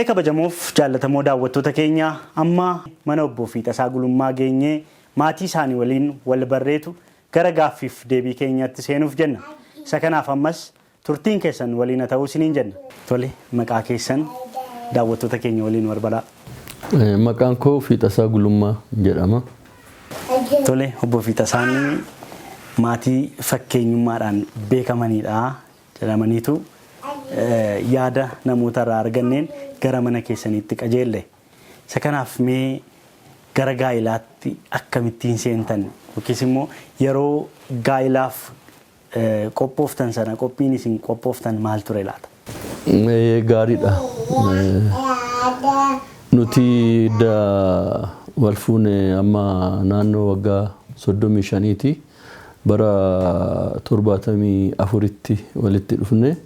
Kabajamoof jaallatamoo daawwattoota keenya, amma mana obbo Fiixasaa Gulummaa geenyee maatii isaanii waliin wal barreetu gara gaaffiif deebii keenyatti seenuuf jenna. Isa kanaaf ammas turtiin keessan waliin haa ta'uu isiniin jenna. Tole, maqaa keessan daawwattoota keenya waliin barbadaa. Maqaan koo Fiixasaa Gulummaa jedhama. Tole, obbo Fiixasaan maatii fakkeenyummaadhaan beekamanidha jedhamaniitu yaada namoota irraa arganneen gara mana keessaniitti qajeelle. Isa kanaaf mee gara gaa'ilaatti akkamittiin seentan, yookiis immoo yeroo gaa'ilaaf qophooftan sana qophiin isin qophooftan maal ture laata? Gaariidha. Nuti wal fuune amma naannoo waggaa 35ti. Bara 74tti walitti dhufne,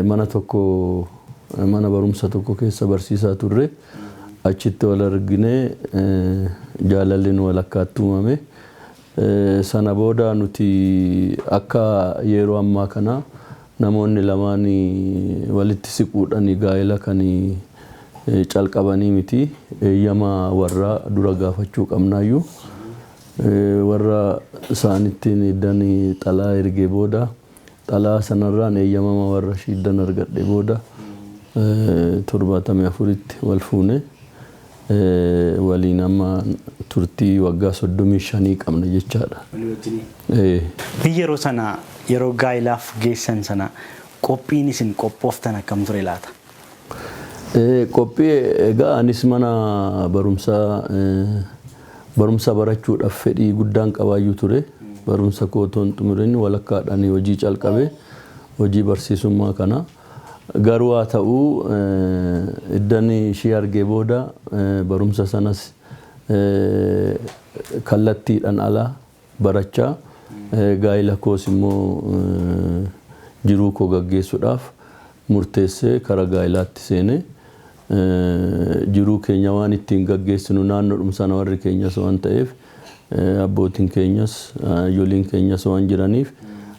mana tokko, mana barumsa tokko keessa barsiisaa turre. Achitti wal argine, jaalalli nu walakkaatti uumame. Sana booda nuti akka yeroo ammaa kana namoonni lamaan walitti siquudhaan gaa'ela kan calqabanii miti. Eeyyama warraa dura gaafachuu qabnaayyuu. Warra isaanittiin iddan xalaa ergee booda, xalaa sanarraan eeyyamama warra ishiiddan argadhe booda 74tti wal fuune. Waliin amma turtii waggaa 35 qabna jechaadha. Yeroo sana, yeroo gaa'ilaaf geessan sana, qophiin isin qophooftan akkam ture laata? Qophii egaa anis mana barumsaa barumsa barachuudhaaf fedhii guddaan qabaayyuu ture. Barumsa koo otoo hin xumurin walakkaadhaan hojii calqabe, hojii barsiisummaa kana. Garuu haa ta'u, iddan ishii argee booda barumsa sanas kallattiidhaan ala barachaa, gaa'ila koos immoo jiruu koo gaggeessuudhaaf murteessee kara gaa'ilaatti seene. Jiruu keenya waan ittiin gaggeessinu naannoodhuma sana warri keenyas waan ta'eef, abbootiin keenyas ijoolleen keenyas waan jiraniif,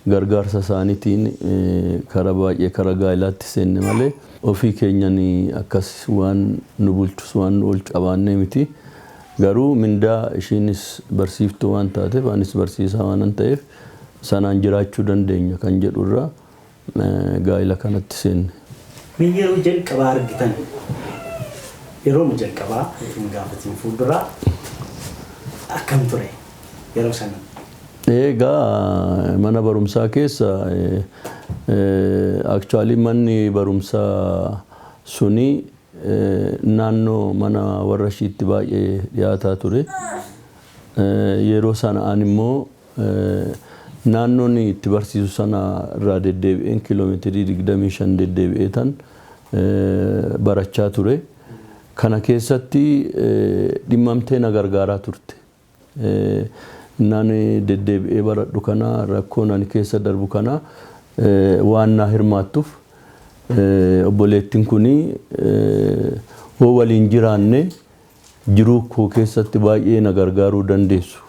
gargaarsa isaaniitiin kara baay'ee kara gaa'ilaatti seenne malee ofii keenyan akkas waan nu bulchus waan nu oolchu qabaannee miti. Garuu mindaa ishiinis barsiiftuu waan taateef, anis barsiisaa waan ta'eef, sanaan jiraachuu dandeenya kan jedhurraa gaa'ila kanatti seenne. Mee yeroo jalqabaa argitan, yeroo jalqabaa hin gaafatiin fuulduraa akkam ture yeroo sana? Egaa mana barumsaa keessa, actually manni barumsaa suni naannoo mana warra ishiitti baay'ee dhiyaataa ture. Yeroo sana an immoo naannoon itti barsiisu sana irraa deddeebi'een kiiloomeetirii 25 deddeebi'ee tan barachaa ture. Kana keessatti dhimmamtee na gargaaraa turte. Naan deddeebi'ee baradhu kana, rakkoon ani keessa darbu kana waan naa hirmaattuuf, obboleettiin kuni hoo waliin jiraanne jiruu koo keessatti baay'ee na gargaaruu dandeessu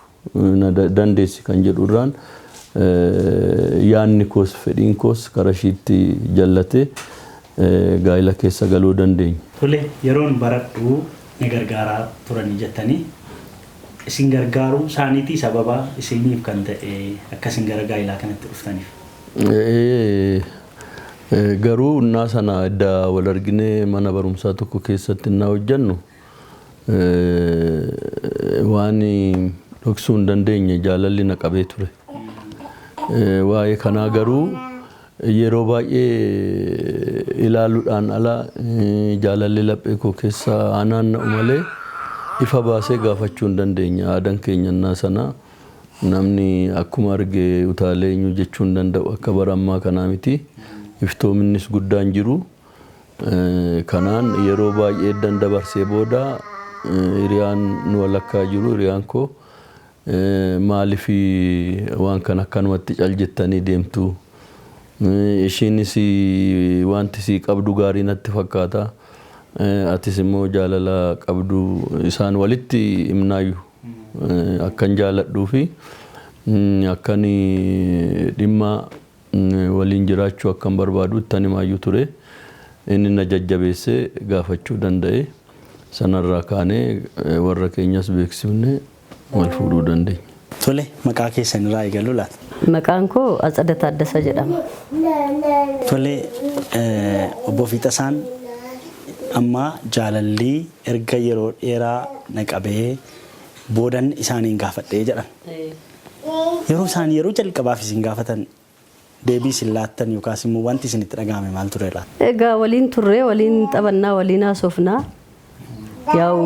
na dandeessi kan jedhu irraan yaanni koos fedhiin koos kara ishiitti jallate gaa'ila keessa galuu dandeenya. Tole, yeroon baradhu na gargaaraa turanii jettanii, isin gargaaruu isaaniitii sababa isiniif kan ta'e akka isin gara gaa'ilaa kanatti dhuftaniif? Garuu innaa sana edda wal arginee mana barumsaa tokko keessatti innaa hojjennu, waan dhoksuu hin dandeenye jaalalli na qabee ture. Waa'ee kanaa garuu yeroo baay'ee ilaaluudhaan ala, jaalalli laphee koo keessa naanna'u malee ifa baasee gaafachuu hin dandeenye. Aadaan keenya innaa sana namni akkuma arge utaalee eenyu jechuu hin danda'u, akka bara ammaa kanaa miti. Iftoominnis guddaan jiru. Kanaan yeroo baay'ee eddan dabarsee booda, hiriyaan nu walakkaa jiru, hiriyaan koo, "Maaliif waan kana akkanumatti cal jettanii deemtu? Ishiinis wanti sii qabdu gaarii natti fakkaata. Atis immoo jaalala qabdu isaan walitti himnaayyuu akkan jaaladhuu fi akkan dhimma waliin jiraachuu akkan barbaadu ittan himaayyuu ture. Inni na jajjabeessee gaafachuu danda'e. Sanarraa kaanee warra keenyas beeksifnee wal fuudhuu dandeenya. Tole, maqaa keessan irraa eegaluu laata? Maqaan koo Atsada Taaddasaa jedhama. Tole, obbo Fiixasaan amma jaalalli erga yeroo dheeraa na qabee boodan isaaniin gaafadhee jedhan. Yeroo isaan yeroo jalqabaaf isin gaafatan deebii isin laattan yookaas immoo wanti isinitti dhaga'ame maal ture laata? Egaa waliin turree, waliin taphannaa, waliin haasofnaa. Yaa'u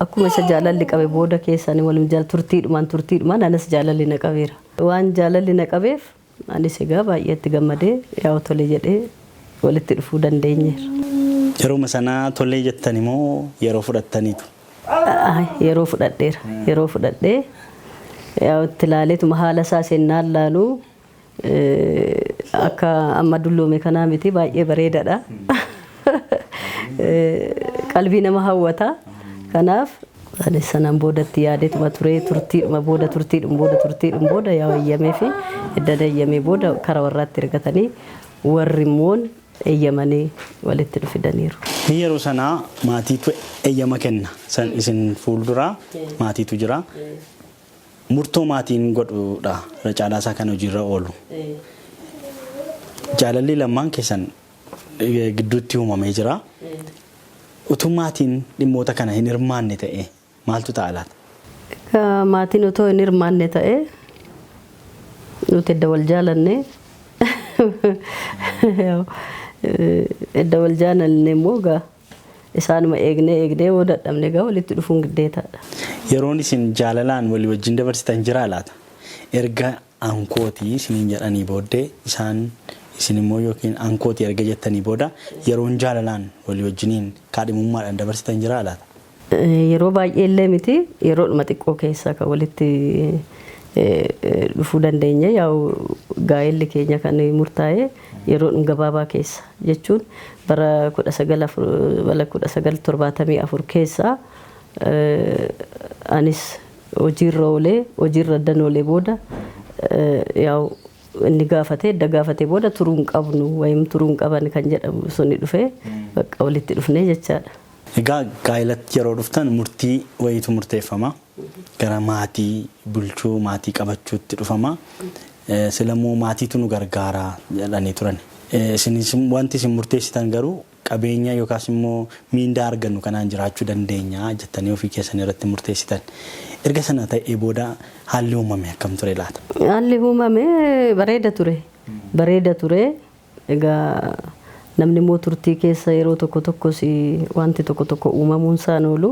akkuma isa jaalalli qabe booda keessaan waliin turtiidhumaan anas jaalalli na qabeera. Waan jaalalli na qabeef anis egaa baay'ee itti gammadee yaa'u tole jedhee walitti dhufuu dandeenyeera. Yeroo sanaa tolee jettan immoo yeroo fudhattaniitu? Yeroo fudhadheera. Yeroo fudhadhee yaa'u itti ilaaleetuma haala isaa sennaan laaluu akka amma dulloome kanaa miti, baay'ee bareedaadha. Qalbii nama hawwata. Kanaaf anis sanaan boodatti yaadeetuma turee turtiidhuma booda turtiidhuma booda turtiidhuma booda yaa eeyyamee fi edda eeyyamee booda karaa warraatti ergatanii warri immoo eeyyamanii walitti dhufidaniiru. Yeroo sanaa maatiitu eeyyama kenna. Isin fuulduraa maatiitu jira. Murtoo maatiin godhuudha irra caalaa isaa kan hojiirra oolu. Jaalalli lamaan keessan gidduutti uumamee jira. Utuu maatiin dhimmoota kana hin hirmaanne ta'e maaltu ta'a laata? Maatiin otoo hin hirmaanne ta'e nuti edda wal jaalanne, edda wal jaalanne immoo egaa isaanuma eegnee eegnee yoo dadhabne egaa walitti dhufuun giddeetaadha. Yeroon isin jaalalaan walii wajjin dabarsitan jiraa laata? Erga ankootii isiniin jedhanii booddee isaan isin immoo yookiin ankootii erga jettanii booda yeroon jaalalaan walii wajjiniin kaadhimummaadhaan dabarsitan jiraa laata? Yeroo baay'ee illee miti, yeroodhuma xiqqoo keessa kan walitti dhufuu dandeenye. Yaa'u gaa'elli keenya kan murtaa'e yeroodhuma gabaabaa keessa jechuun bara 1974 keessa anis hojiirra oolee, hojiirra addan oolee booda yaa'u inni gaafate, edda gaafate booda turuu hin qabnu wayim turuu hin qaban kan jedhamu suni dhufee bakka walitti dhufnee jechaadha. Egaa gaa'elatti yeroo dhuftan murtii wayiitu murteeffama. Gara maatii bulchuu, maatii qabachuutti dhufama. Silammoo maatiitu nu gargaara jedhanii turan. Isinis wanti isin murteessitan garuu qabeenya yookaas immoo miindaa argannu kanaan jiraachuu dandeenya jettanii ofii keessan irratti murteessitan. Erga sana ta'ee booda haalli uumame akkam ture laata? Haalli uumame bareeda ture. Bareeda ture. Egaa namni immoo turtii keessa yeroo tokko tokkos wanti tokko tokko uumamuun isaan oolu.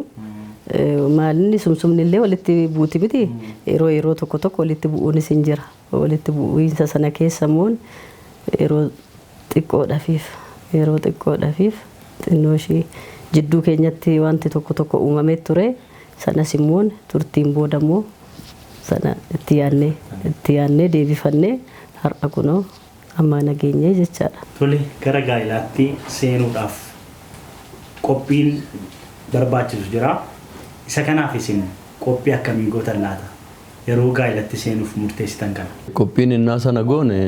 Maalinni sumsumni illee walitti buuti miti, yeroo yeroo tokko tokko walitti bu'uunis hin jira. Walitti bu'iinsa sana keessa immoo yeroo xiqqoodhaafiif xinnoo ishii jidduu keenyatti wanti tokko tokko uumamee ture. Sanas immoo turtiin booda immoo sana itti yaannee deebifannee har'a kunoo amma nageenyee jechaadha. Tole, gara gaa'ilaatti seenuudhaaf qophiin barbaachisu jira. Isa kanaaf isin qophii akkamii gootan laata? Yeroo gaa'ilatti seenuuf murteessitan kana. Qophiin innaa sana goone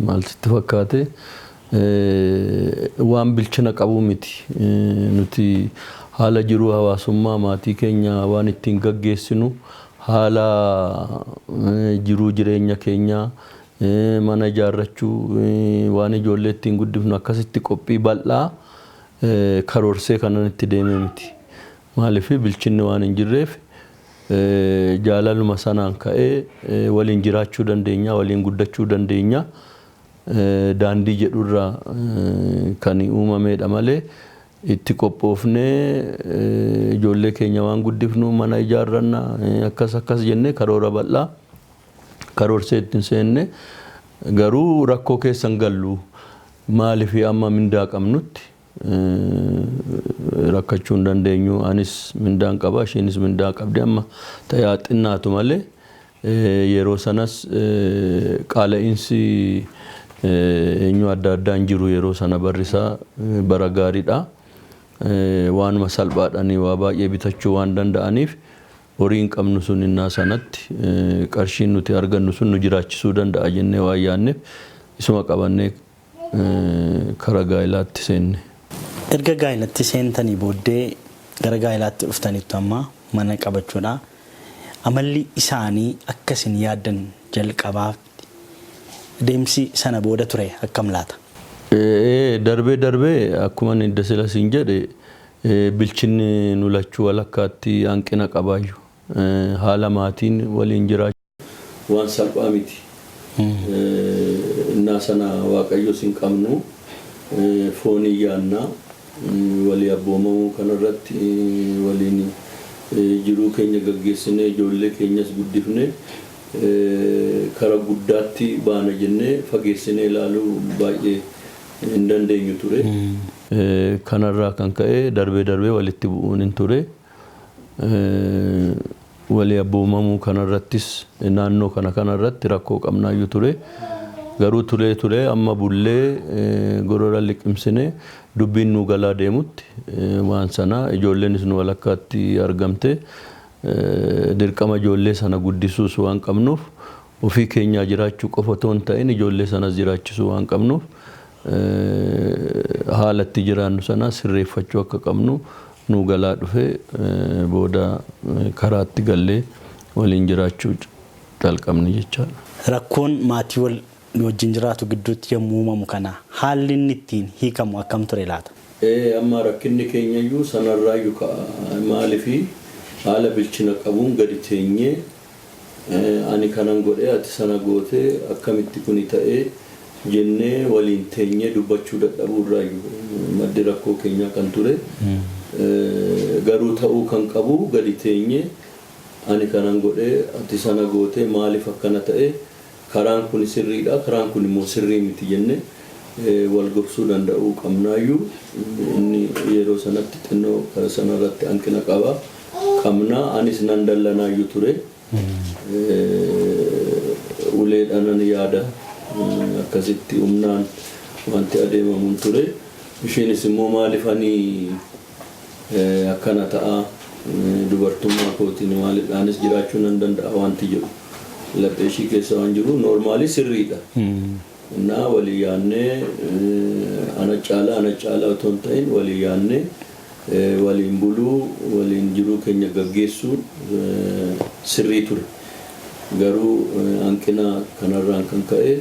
maal sitti fakkaate, waan bilchina qabu miti. Nuti haala jiruu hawaasummaa maatii keenya waan ittiin gaggeessinu, haala jiruu jireenya keenyaa, mana ijaarrachuu, waan ijoollee ittiin guddifnu akkasitti qophii bal'aa karoorsee kanan itti deeme miti. Maaliif, bilchinni waan hin jirreef jaalaluma sanaan ka'ee waliin jiraachuu dandeenya, waliin guddachuu dandeenya. Daandii jedhurraa kan uumamedha malee itti qophoofnee ijoollee keenya waan guddifnu, mana ijaarranna, akkas akkas jennee karoora bal'aa karoorsee ittiin seenne. Garuu rakkoo keessan gallu, maaliif, amma mindaa qabnutti rakkachuu hin dandeenyu. Anis mindaan qaba, isheenis mindaa qabdi, amma ta'ee xinnaatu malee. Yeroo sanas qaala'iinsi eenyu adda addaan jiru, yeroo sana barrisaa bara gaariidha. Waanuma salphaadhaan waa baay'ee bitachuu waan danda'aniif horiin qabnu sun innaa sanatti qarshiin nuti argannu sun nu jiraachisuu danda'a jennee waan yaadneef isuma qabannee karaa gaa'ilaatti seenne. Erga gaa'ilatti seentanii booddee gara gaa'ilaatti dhuftaniittu amma mana qabachuudha. Amalli isaanii akka isin yaaddan jalqabaatti deemsi sana booda ture akkam laata? Darbee darbee akkuma inni sila siin jedhe, bilchinni nu lachuu walakkaatti hanqina qabaayyu. Haala maatiin waliin jiraachuu waan salphaa miti. Innaa sana Waaqayyos hin qabnu, foonii yaannaa, walii abboomamuu kanarratti waliin jiruu keenya gaggeessinee, ijoollee keenyas guddifnee, kara guddaatti baana jennee fageessinee ilaaluu baay'ee hin dandeenyu ture. Kanarraa kan ka'e darbee darbee walitti bu'uun hin ture. Walii abboomamuu kanarrattis naannoo kanarratti rakkoo qabnaayyuu ture. Garuu turee turee amma bullee, gorora liqimsinee, dubbiin nu galaa deemutti, waan sana ijoolleenis nu walakkaatti argamte, dirqama ijoollee sana guddisuus waan qabnuuf, ofii keenyaa jiraachuu qofa otoo hin ta'in ijoollee sanas jiraachisuu waan qabnuuf, haala itti jiraannu sana sirreeffachuu akka qabnu nu galaa dhufe. Booda karaatti gallee waliin jiraachuu calqabne jechaadha. Rakkoon maatii wal wajjin jiraatu gidduutti yommuu uumamu kana haalli inni ittiin hiikamu akkam ture laata? Amma rakkinni keenyayyuu sanarraayyuu ka'a. Maaliifi haala bilchina qabuun gadi teenyee, ani kanan godhee, ati sana gootee, akkamitti kuni ta'ee jennee waliin teenyee dubbachuu dadhabuurraayyuu maddi rakkoo keenyaa kan ture. Garuu ta'uu kan qabu gadi teenyee, ani kanan godhee, ati sana gootee, maaliif akkana ta'ee, karaan kun sirriidha, karaan kun immoo sirrii miti jennee wal gorsuu danda'uu qabnaayyuu. Inni yeroo sanatti xinnoo kara sanarratti hanqina qaba qabnaa. Anis nan dallanaayyuu ture. Uleedhaanan yaada, akkasitti humnaan wanti adeemamuun ture. Isheenis immoo maaliif ani akkana ta'a, dubartummaa kootiin maaliidhaanis jiraachuu nan danda'a wanti jedhu laphee ishii keessa waan jiru normally sirriidha. Innaa walii yaannee, ana caalaa ana caalaa otoo hin ta'in, walii yaannee waliin buluu, waliin jiruu keenya gaggeessuu sirrii ture. Garuu hanqina kanarraan kan ka'e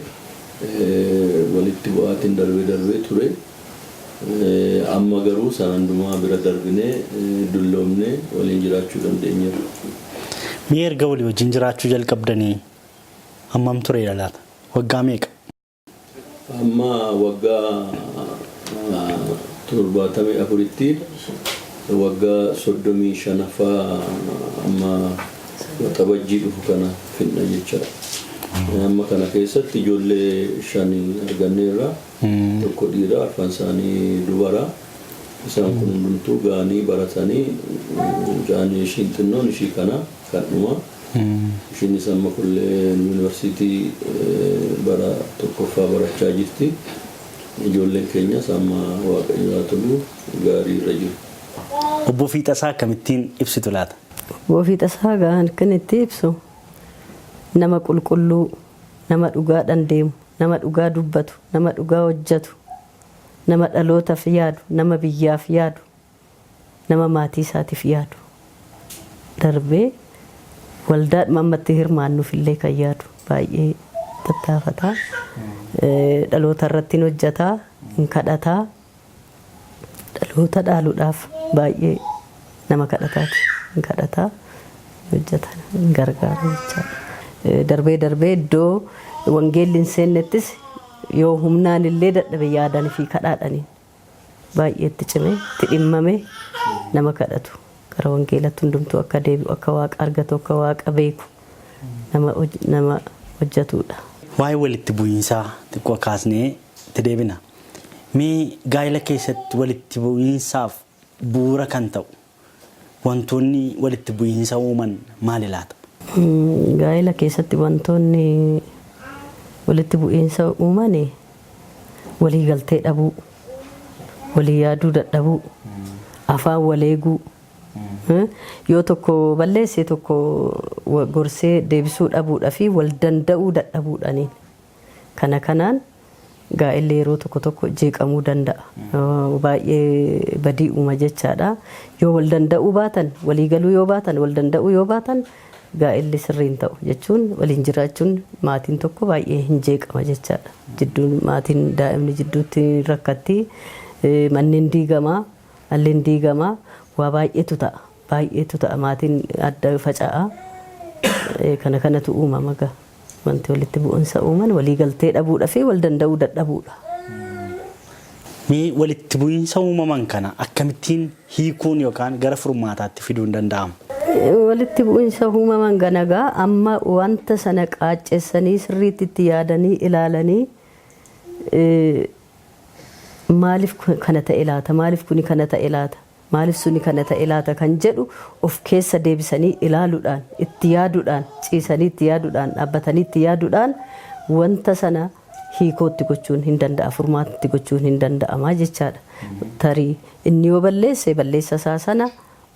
walitti bu'aatiin darbee darbee ture. Amma garuu sana hundumaa bira darbinee, dulloomnee waliin jiraachuu dandeenyeerra. Mee erga walii wajjin jiraachuu jalqabdanii hammam tureera laata? Waggaa meeqa? Amma waggaa 74tti waggaa 35ffaa amma Waxabajjii dhufu kana finna jechaadha. Amma kana keessatti ijoollee shani arganneerra. Tokko dhiira, arfan isaanii dubara. Isaan kun hundumtuu ga'anii baratanii, mucaan ishiin xinnoon ishii kana kan dhuma. Ishiinis amma kullee yuunivarsiitii bara tokkoffaa barachaa jirti. Ijoolleen keenyas amma Waaqayyo haa tolu gaarii irra jiru. Obbo Fiixasaa akkamittiin ibsitu laata? Obbo Fiixasaa gahan kan itti ibsu nama qulqulluu, nama dhugaadhaan deemu, nama dhugaa dubbatu, nama dhugaa hojjetu, nama dhalootaaf yaadu, nama biyyaaf yaadu, nama maatii isaatiif yaadu. Darbee waldaadhuma ammatti hirmaannuuf illee kan yaadu, baay'ee tattaafataa. Dhaloota irratti hin hojjetaa, hin kadhataa. Dhaloota dhaaluudhaaf baay'ee nama kadhataati. Hin kadhataa, hojjeta, hin gargaara jechaadha. Darbee darbee iddoo wangeelli hin seennettis yoo humnaan illee dadhabe, yaadanii fi kadhaadhaniin baay'ee itti cimee, itti dhimmame, nama kadhatu, gara wangeelatti hundumtuu akka deebi'u, akka Waaqa argatu, akka Waaqa beeku nama hojjetudha. Waa'ee walitti bu'iinsaa xiqqoo kaasnee itti deebina. Mee gaa'ela keessatti walitti bu'iinsaaf bu'uura kan ta'u, wantoonni walitti bu'iinsa uuman maali laata? Gaa'ela keessatti wantoonni walitti bu'iinsa uuman walii galtee dhabuu, walii yaaduu dadhabuu, afaan wal eeguu, yoo tokko balleesse tokko gorsee deebisuu dhabuudhaa fi wal danda'uu dadhabuudhaaniin kana kanaan. Gaa'elli yeroo tokko tokko jeeqamuu danda'a. Baay'ee badii uuma jechaadha. Yoo wal danda'uu baatan, walii galuu yoo baatan, wal danda'uu yoo baatan gaa'elli sirrii hin ta'u jechuun waliin jiraachuun maatiin tokko baay'ee hin jeeqama jechaadha. Jidduun maatiin daa'imni jidduutti rakkatti, manneen diigamaa, malleen diigamaa, waa baay'eetu ta'a. Baay'eetu ta'a, maatiin adda faca'a. Kana kanatu uumama gaa. Wanti walitti bu'insa uuman walii galtee dhabuudha fi wal danda'uu dadhabuudha. Mee walitti bu'insa uumaman kana akkamittiin hiikuun yookaan gara furmaataatti fiduun danda'ama? Walitti bu'insa uumaman kana gaa amma wanta sana qaaccessanii sirriitti itti yaadanii ilaalanii, maaliif kana ta'e laata? Maaliif kuni kana ta'e laata? Maaliif suni kana ta'e laata kan jedhu of keessa deebisanii ilaaluudhaan, itti yaaduudhaan, ciisanii itti yaaduudhaan, dhaabbatanii itti yaaduudhaan wanta sana hiikootti gochuun hin danda'a, furmaatti gochuun hin danda'ama jechaadha. Tarii inni yoo balleesse, balleessa isaa sana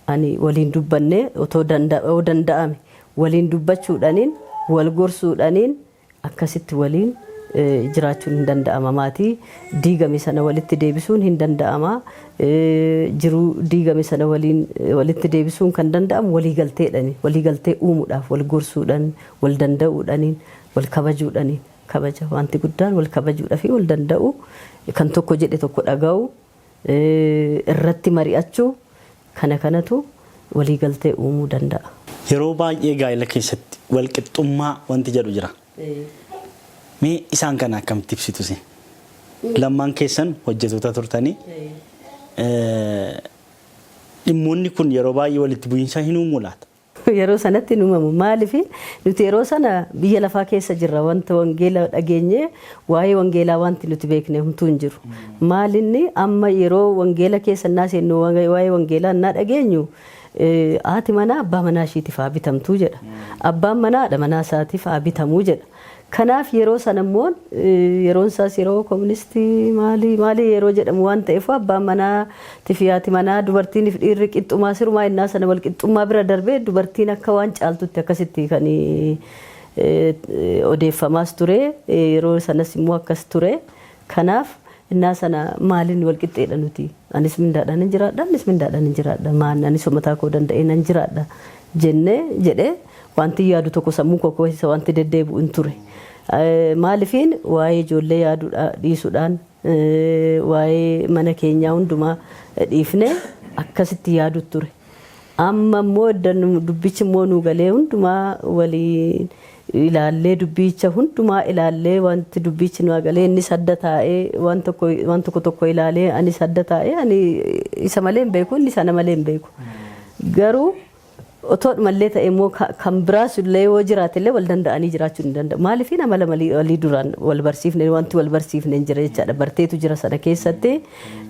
ani waliin dubbannee, otoo danda'ame waliin dubbachuudhaaniin, wal gorsuudhaaniin akkasitti waliin jiraachuun hin danda'ama. Maatii diigame sana walitti deebisuun hin danda'ama. Jiruu diigame sana waliin walitti deebisuun kan danda'amu waliigalteedhani. Waliigaltee uumuudhaaf wal gorsuudhaan, wal danda'uudhaaniin, wal kabajuudhaaniin. Kabaja wanti guddaan wal kabajuudhaa fi wal danda'u, kan tokko jedhe tokko dhaga'u, irratti mari'achuu, kana kanatu waliigaltee uumuu danda'a. Yeroo baay'ee gaa'ela keessatti walqixxummaa wanti jedhu jira. Mee isaan kana akkamitti ibsitu isin? Lammaan keessan hojjettoota turtanii, dhimmoonni kun yeroo baay'ee walitti bu'iinsa hin uumu laata? Yeroo sanatti hin uumamu. Maaliif? Nuti yeroo sana biyya lafaa keessa jirra. Wanta wangeela dhageenye, waa'ee wangeelaa wanti nuti beekne homtuu hin jiru. Maalinni amma yeroo wangeela keessa innaa seennu, waa'ee wangeelaa innaa dhageenyu, haati manaa abbaa manaa ishiitiif haa bitamtuu jedha. Abbaan manaa haadha manaa isaatiif haa bitamuu jedha. Kanaaf yeroo sana immoo yeroon isaas yeroo kooministii maali maali yeroo jedhamu waan ta'eef, abbaan manaa fi haati manaa, dubartiin fi dhiirri qixxumaa sirumaa innaa sana wal qixxummaa bira darbee dubartiin akka waan caaltutti akkasitti kan odeeffamaas ture, yeroo sanas immoo akkas ture. Kanaaf innaa sana maaliin wal qixxeedha nuti? Anis mindaadhaan hin jiraadha, anis mindaadhaan hin jiraadha, maan anis mataa koo danda'ee nan jiraadha jennee jedhee wanti yaadu tokko sammuu koo keessa wanti deddeebi'u hin ture. Maalifiin waa'ee ijoollee yaaduu dhiisuudhaan, waa'ee mana keenyaa hundumaa dhiifnee akkasitti yaadu ture. Amma immoo dubbichi immoo nu galee, hundumaa walii ilaallee, dubbicha hundumaa ilaallee, wanti dubbichi nu galee, innis adda taa'ee waan tokko waan tokko tokko ilaalee, anis adda taa'ee, ani isa malee hin beeku, inni sana malee hin beeku. Garuu otoo mallee ta'e immoo kan biraas illee yoo jiraate illee wal danda'anii jiraachuu hin danda'u. Maaliif? Amala walii duraan wal barsiifne, wanti wal barsiifne hin jira jechaadha. Barteetu jira sana keessatti,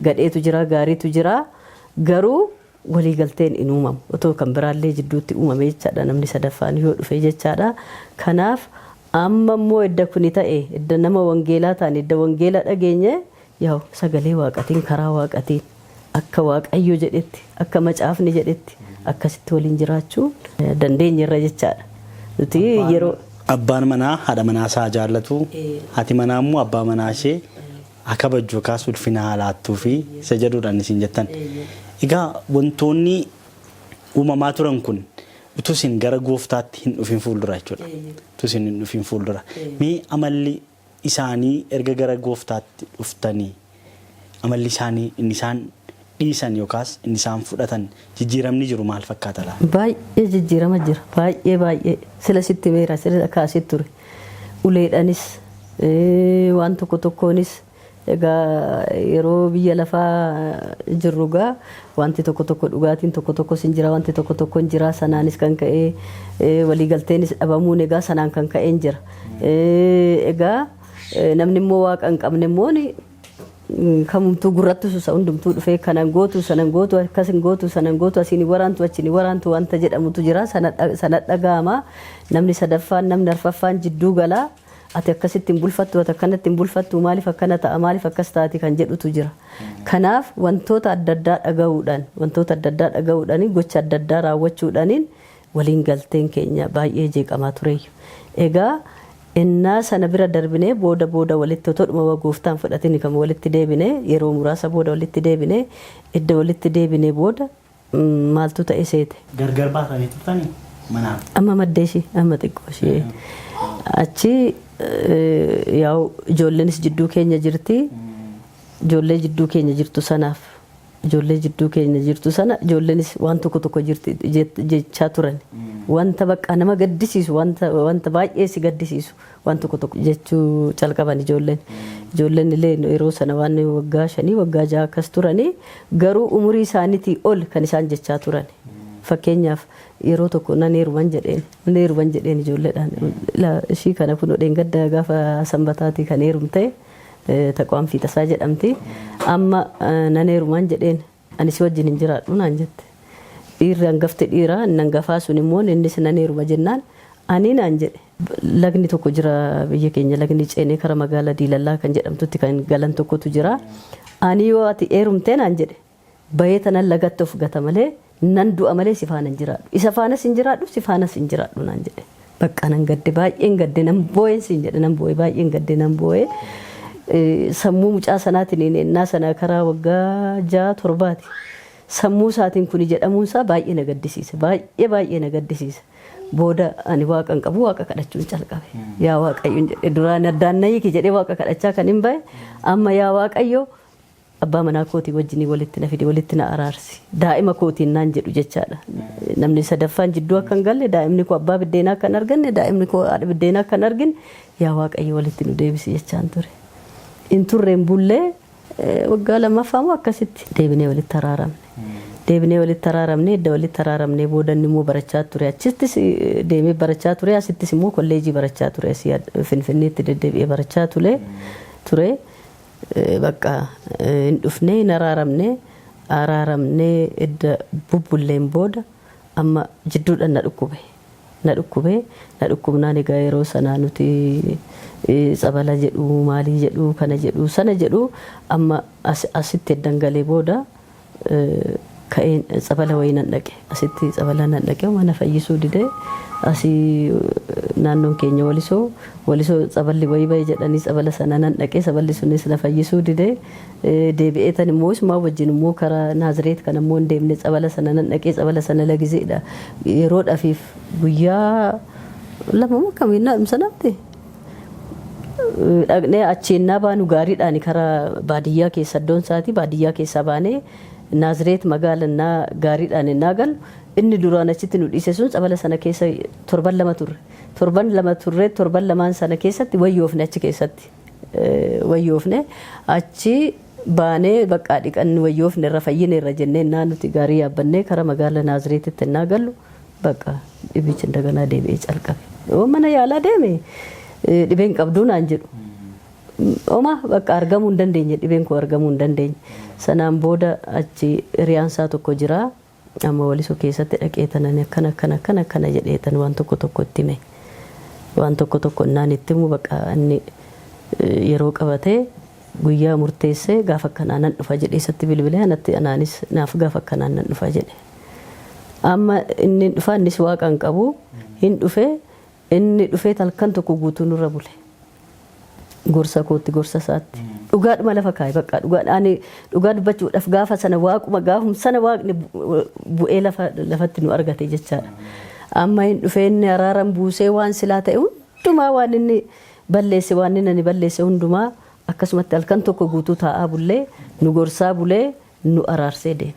gadheetu jira, gaariitu jira. Garuu waliigalteen hin uumamu. Otoo kan biraallee jidduutti uumame jechaadha, namni sadaffaan yoo dhufe jechaadha. Kanaaf amma immoo edda kuni ta'e, edda nama wangeelaa ta'an, edda wangeela dhageenye, yaa'u sagalee waaqatiin, karaa waaqatiin, akka Waaqayyo jedhetti, akka macaafni jedhetti akkasitti waliin jiraachuu dandeenyerra jechaadha. Nuti yeroo Abbaan manaa haadha manaa isaa jaallatu, haati manaa immoo abbaa manaa ishee haa kabajju yookaas ulfina haa laattuu fi isa jedhuudhaan isin jettan. Egaa wantoonni uumamaa turan kun utuu isin gara gooftaatti hin dhufin fuuldura jechuudha. Utuu isin hin dhufin fuuldura. Mee amalli isaanii erga gara gooftaatti dhuftanii, amalli isaanii inni isaan dhiisan yookaas inni isaan fudhatan, jijjiiramni jiru maal fakkaata laata? Baay'ee jijjiirama jira. Baay'ee baay'ee. Sila sitti meera, sila kaasee ture. Uleedhanis, waan tokko tokkoonis, egaa yeroo biyya lafaa jirru gaa wanti tokko tokko, dhugaatiin tokko tokkos hin jira, wanti tokko tokko hin jira, sanaanis kan ka'e waliigalteenis dhabamuun egaa sanaan kan ka'e hin jira. Egaa namni immoo waaqa hin qabne immoo kamumtuu gurratti susa, hundumtuu dhufee kanan gootu, sanan gootu, akkas hin gootu, sanan gootu, asiin hin waraantu, achiin hin waraantu wanta jedhamutu jira. Sana dhaga'ama. Namni sadaffaan, namni arfaffaan jidduu galaa, ati akkasitti hin bulfattu, ati akkanatti hin bulfattu, maaliif akkana ta'a, maaliif akkas taati kan jedhutu jira. Kanaaf wantoota adda addaa dhaga'uudhaan, wantoota adda addaa dhaga'uudhaan, gocha adda addaa raawwachuudhaaniin waliin galteen keenya baay'ee jeeqamaa tureeyyu. Egaa Innaa sana bira darbinee booda booda walitti otoo gooftaan fudhatini kan walitti deebine, yeroo muraasa booda walitti deebine. Edda walitti deebine booda maaltu ta'e seete? Gargar baatanii turtanii manaan? Amma maddee ishee, amma xiqqoo ishee. Achi yaa'u ijoolleenis jidduu keenya jirti. Ijoollee jidduu keenya jirtu sanaaf, ijoollee jidduu keenya jirtu sana ijoolleenis waan tokko tokko jirti jechaa turan. Wanta bakka nama gaddisiisu, wanta baay'ee si gaddisiisu waan tokko tokko jechuu calqaban ijoolleen. Ijoolleen illee yeroo sana waan waggaa 5, waggaa 6 akkas turanii, garuu umurii isaaniitii ol kan isaan jechaa turan. Fakkeenyaaf, yeroo tokko nan heeruman jedheen ijoolleedhaan. Ishii kana kun gadda gaafa sanbataatii kan heerumte Taqwaam Fiixasaa jedhamti. Amma nan heeruman jedheen, ani si wajjin hin jiraadhu naan jette. Dhiirri hangafti dhiiraa inni hangafaa sun immoo innis nan heeruma jennaan ani naan jedhe. Lagni tokko jira biyya keenya, lagni ceenee kara magaalaa Diilallaa kan jedhamtutti kan galan tokkotu jira. Ani yoo ati heerumtee naan jedhe, bahee tanan lagatti of gata malee, nan du'a malee si faana hin jiraadhu. Isa faanas hin jiraadhu, si faanas hin jiraadhu naan jedhe. Bakka nan gadde, baay'een gadde, nan boo'een siin jedhe, nan boo'e, baay'een gadde, nan boo'e. Sammuu mucaa sanaatiin ennaa sana karaa waggaa 6, 7ti. Sammuu isaatiin kuni jedhamuunsaa baay'ee na gaddisiise. Baay'ee baay'ee na gaddisiise. Booda ani waaqa hin qabu, waaqa kadhachuun calqabe. Yaa Waaqayyo jedhe, duraan addaan na hiiki jedhee waaqa kadhachaa kan hin bahe, amma yaa Waaqayyo, abbaa manaa kootii wajjinii walitti na fide, walitti na araarsi. Daa'ima kootiin naan jedhu jechaadha. Namni sadaffaan jidduu akka hin galle, daa'imni koo abbaa biddeenaa akka hin arganne, daa'imni koo haadha biddeenaa akka hin argine, yaa Waaqayyo, walitti nu deebisi jechaan ture. In turreen bullee waggaa lammaffaa moo akkasitti deebinee walitti araaramne. Deebinee walitti araaramne. Edda walitti araaramnee booda inni immoo barachaa ture. Achittis deemee barachaa ture, asittis immoo kolleejii barachaa ture. Asii Finfinneetti deddeebi'ee barachaa ture. Bakka hin dhufnee hin araaramne. Araaramnee edda bubbulleen booda amma jidduudhaan na dhukkube. Na dhukkube. Na dhukkubnaan egaa yeroo sanaa nuti tsabala jedhu, maalii jedhu, kana jedhu, sana jedhu. Amma asitti eddan galee booda ka'een tsabala wayii nan dhaqe. Asitti tsabala nan dhaqe, mana fayyisuu didee. Asii naannoon keenya Walisoo tsaballi wayii bahe jedhanii tsabala sana nan dhaqe. Tsaballi sunis na fayyisuu didee. Deebi'ee tan immoo isumaa wajjin immoo karaa Naazireet kan immoo hin deemne, tsabala sana nan dhaqee. Tsabala sana lagizeedha yeroo dhafiif guyyaa 2 moo akkamiin sanaatti dhaqnee. Achiinnaa baanu gaariidhaan karaa baadiyyaa keessa, iddoon isaati baadiyyaa keessaa baanee Naazireet magaalannaa gaariidhaan innaa galu, inni duraan achitti nu dhiise sun tsabala sana keessa torban 2 turre. Torban 2 turre. Torban lamaan sana keessatti wayyoofne, achi keessatti wayyoofne. Achi baanee bakka dhiqanni wayyoofne irra fayyine irra jennee innaa nuti gaarii yaabbannee karaa magaala Naazireetitti innaa gallu, bakka dhibichi indaganaa deebi'ee calqabe. Yoo mana yaalaa deeme dhibeen qabduu naan jedhu. Oma bakka argamuu hin dandeenye, dhibeen koo argamuu hin dandeenye. Sanaan booda achi hiriyaan isaa tokko jira. Amma Walisoo keessatti dhaqee tanan akkana akkana akkana akkana jedheetan waan tokko tokko itti hime. Waan tokko tokko innaan itti himu, bakka inni yeroo qabatee guyyaa murteessee gaafa akkanaa nan dhufa jedhee isatti bilbilee, anatti anaanis naaf gaafa akkanaa nan dhufa jedhe. Amma inni dhufa, innis waaqa hin qabu, hin dhufe. Inni dhufee halkan tokko guutuu nurra bule. Gorsa kootti, gorsa isaatti. Dhugaadhuma lafa kaa'e bakka dhugaa. Ani dhugaa dubbachuudhaaf gaafa sana waaquma, gaafum sana waaqni bu'ee lafa lafatti nu argate jechaadha. Amma hin dhufee, inni araaran buusee, waan silaa ta'e hundumaa, waan inni balleesse, waan inni ani balleesse hundumaa akkasumatti halkan tokko guutuu taa'aa bullee, nu gorsaa bulee, nu araarsee deeme.